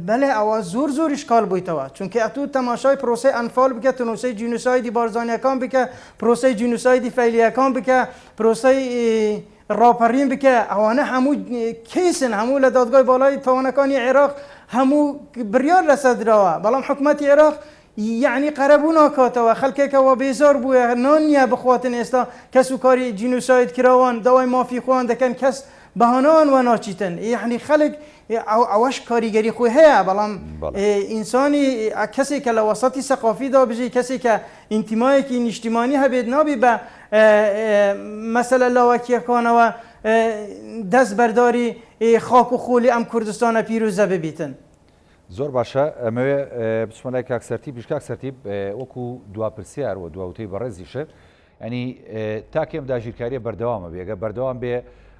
بەلێ ئەوە زۆر زۆریش کاڵ بوویتەوە چونکە ئەتوو تەماشای پرۆسەی ئەنفال بکە تنۆسەی جینۆسایدی بارزانیەکان بکە پرۆسەی جینۆسایدی فەیلیەکان بکە پرۆسەی ڕاپەڕین بکە ئەوانە هەموو کەیسن هەموو لە دادگای باڵای تاوانەکانی عێراق هەموو بڕیار لەسەر دراوە بەڵام حکومەتی عێراق یەعنی قەرەبوو ناکاتەوە خەلکێکە وا بێزار بووە نان نیە بخواتن ئێستا کەس و کاری جینوساید کراوان داوای مافی خۆیان دەکەن کەس بەهاناوان وە ناچیتن یەعنی خەلک ئەوەش کاریگەری خۆی هەیە بەڵام ئینسانی کەسێک کە لە وەسەتی سەقافیدا بژی کەسێک کە ئینتیمایەکی نیشتیمانی هەبێت نابی بە مەسەلە لاوەکیەکانەوە دەست بەرداری خاک و خۆلی ئەم کوردستانە پیرۆزە ببیتن. زۆر باشە ئەمەوێ بچمە لای کاک سەرتیپیش کاک سەرتیپ وەکو دوا پرسیار و دوا وتەی بەڕێزیشت ئەنی تا کێم داگیرکاریە بەردەوامە بێگە بەردەوام بێ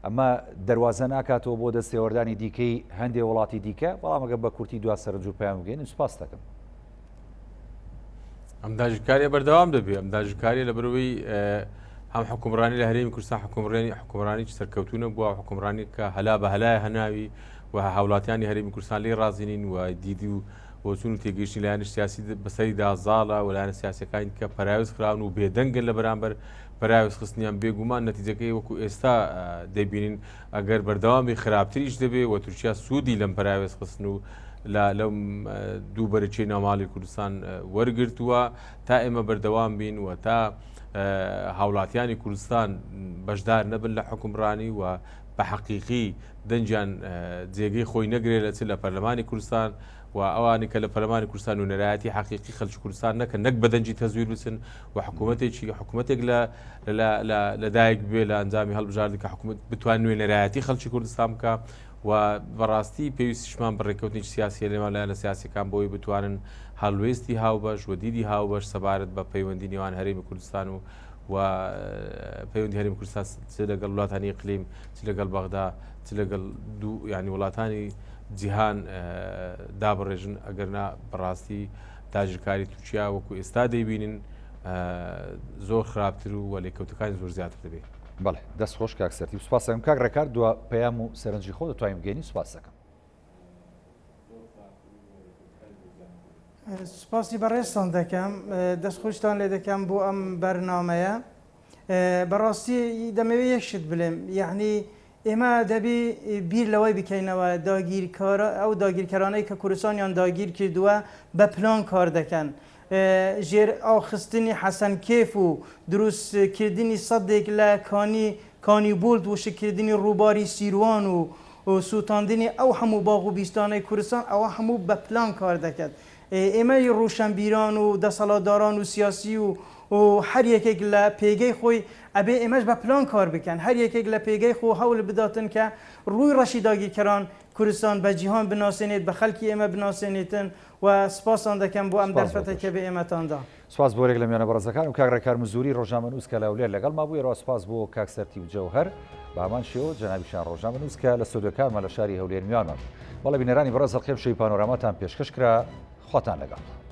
ئەمە دەواازە ناکاتەوە بۆ دەستێوەردانی دیکەی هەندێ وڵاتی دیکە بەڵام ئەگە بە کورتی دوا سەرنج و پەیام بگەین سپاس دەکەم. ئەم داگیرکاریە بەردەوام دەبێ ئەم داگیرکاریە لە بەرەوەی هەم حکومڕانی لە هەرێمی کوردستان حکومڕێنی حکومڕانی سەرکەوتونە بووە حکومڕانی کە هەلا بە هەلای هەناوی و هاوڵاتیانی هەرێمی کوردستان لێی ڕازی نین و دیدی و بۆچوون و تێگەیشتنی لایەنی سیاسی بەسەریدا زاڵە و لایەنە سیاسەکانی کە پەراوێز خراون و بێدەنگن لە بەرامبەر پەراوێز خستنیان بێگومان نەتیجەکەی وەکو ئێستا دەبینین ئەگەر بەردەوامی خراپتریش دەبێ و تورکیا سوودی لەم پەراوێز خستن و لەم دوو بەرەکیی ناوماڵی کوردستان وەرگرتووە تا ئێمە بەردەوام بین و تا هاوڵاتیانی کوردستان بەشدار نەبن لە حکومڕانی و بە حەقیقی دەنگیان جێگەی خۆی نەگرێت لە چ لە پەرلەمانی کوردستان و ئەوانی کە لە پەرلەمانی کوردستان نوێنەرایەتی حەقیقی خەلکی کوردستان نەکەن نەک بە دەنگی تەزویر بچن و حکوومەتێکی حکوومەتێک لە لەدایک بێ لە ئەنجامی هەڵبژاردن کە حکوومەت بتوان نوێنەرایەتی خەلکی کوردستان بکە و بەڕاستی پێویستیشمان بە ڕێککەوتنێکی سیاسیە لێمان لایەنە سیاسەکان بۆی بتوانن هەڵوێستی هاوبەش و دیدی هاوبەش سەبارەت بە پەیوەندی نێوان هەرێمی کوردستان و و پەیوەندی هەرێمی کوردستان چ لەگەڵ وڵاتانی ئیقلیم چ لەگەڵ بەغدا چ لەگەڵ دوو یعنی وڵاتانی جیهان دابڕێژن ئەگەرنا بەڕاستی داگیرکاری تورکیا وەکو ئێستا دەیبینن زۆر خراپتر و وە لێکەوتەکانی زۆر زیاتر دەبێت. بەڵێ دەست خۆش کاک سەرتیپ سوپاس دەکەم کاک ڕێکار دوا پەیام و سەرنجی خۆت دەتوانین بگەینی سوپاس دەکەم. سوپاسی بەڕێزتان دەکەم دەست خۆشتان لێ دەکەم بۆ ئەم بەرنامەیە بەڕاستی دەمەوێت یەک شت بلێم یعنی ئێمە دەبی بیر لەوەی بکەینەوە داگیرکار ئەو داگیرکەرانەی کە کوردستانیان داگیر کردووە بە پلان کار دەکەن ژێر ئاخستنی حەسەن کێف و دروست کردنی سەدێک لە کانی کانی بولت وشککردنی ڕووباری سیروان و و سووتاندنی ئەو هەموو باغ و بیستانەی کوردستان ئەوە هەموو بە پلان کار دەکات. ئێمەی ڕوشەنبیران و دەسەڵاتداران و سیاسی و و هەر یەکێک لە پێگەی خۆی ئەبێ ئێمەش بە پلان کار بکەن هەر یەکێک لە پێگەی خۆ هەول بداتن کە ڕووی ڕەشی داگیرکەران کوردستان بە جیهان بناسێنێت بە خەلکی ئێمە بناسێنێتن و سپاستان دەکەم بۆ ئەم سپاس بۆ دەرفەتە تۆش. کە بە ئێمەتان دا. سپاس بۆ یەک لە میوانە بەڕێزەکان و کاک ڕێکار مزوری ڕۆژنامەنووس کە لە هەولێر لەگەڵما بوو، هەروەها سپاس بۆ کاک سەرتیپ جەوهەر بە هەمان شێوە جەنابیشیان ڕۆژنامەنووس کە لە ستۆدیۆکانمان لە شاری هەولێر میوانمان بوون. بەڵێ بینەرانی بەڕێز ئەڵقەی ئەمشەوی پانۆراماتان پێشکەش کرا، خواتان لەگەڵ.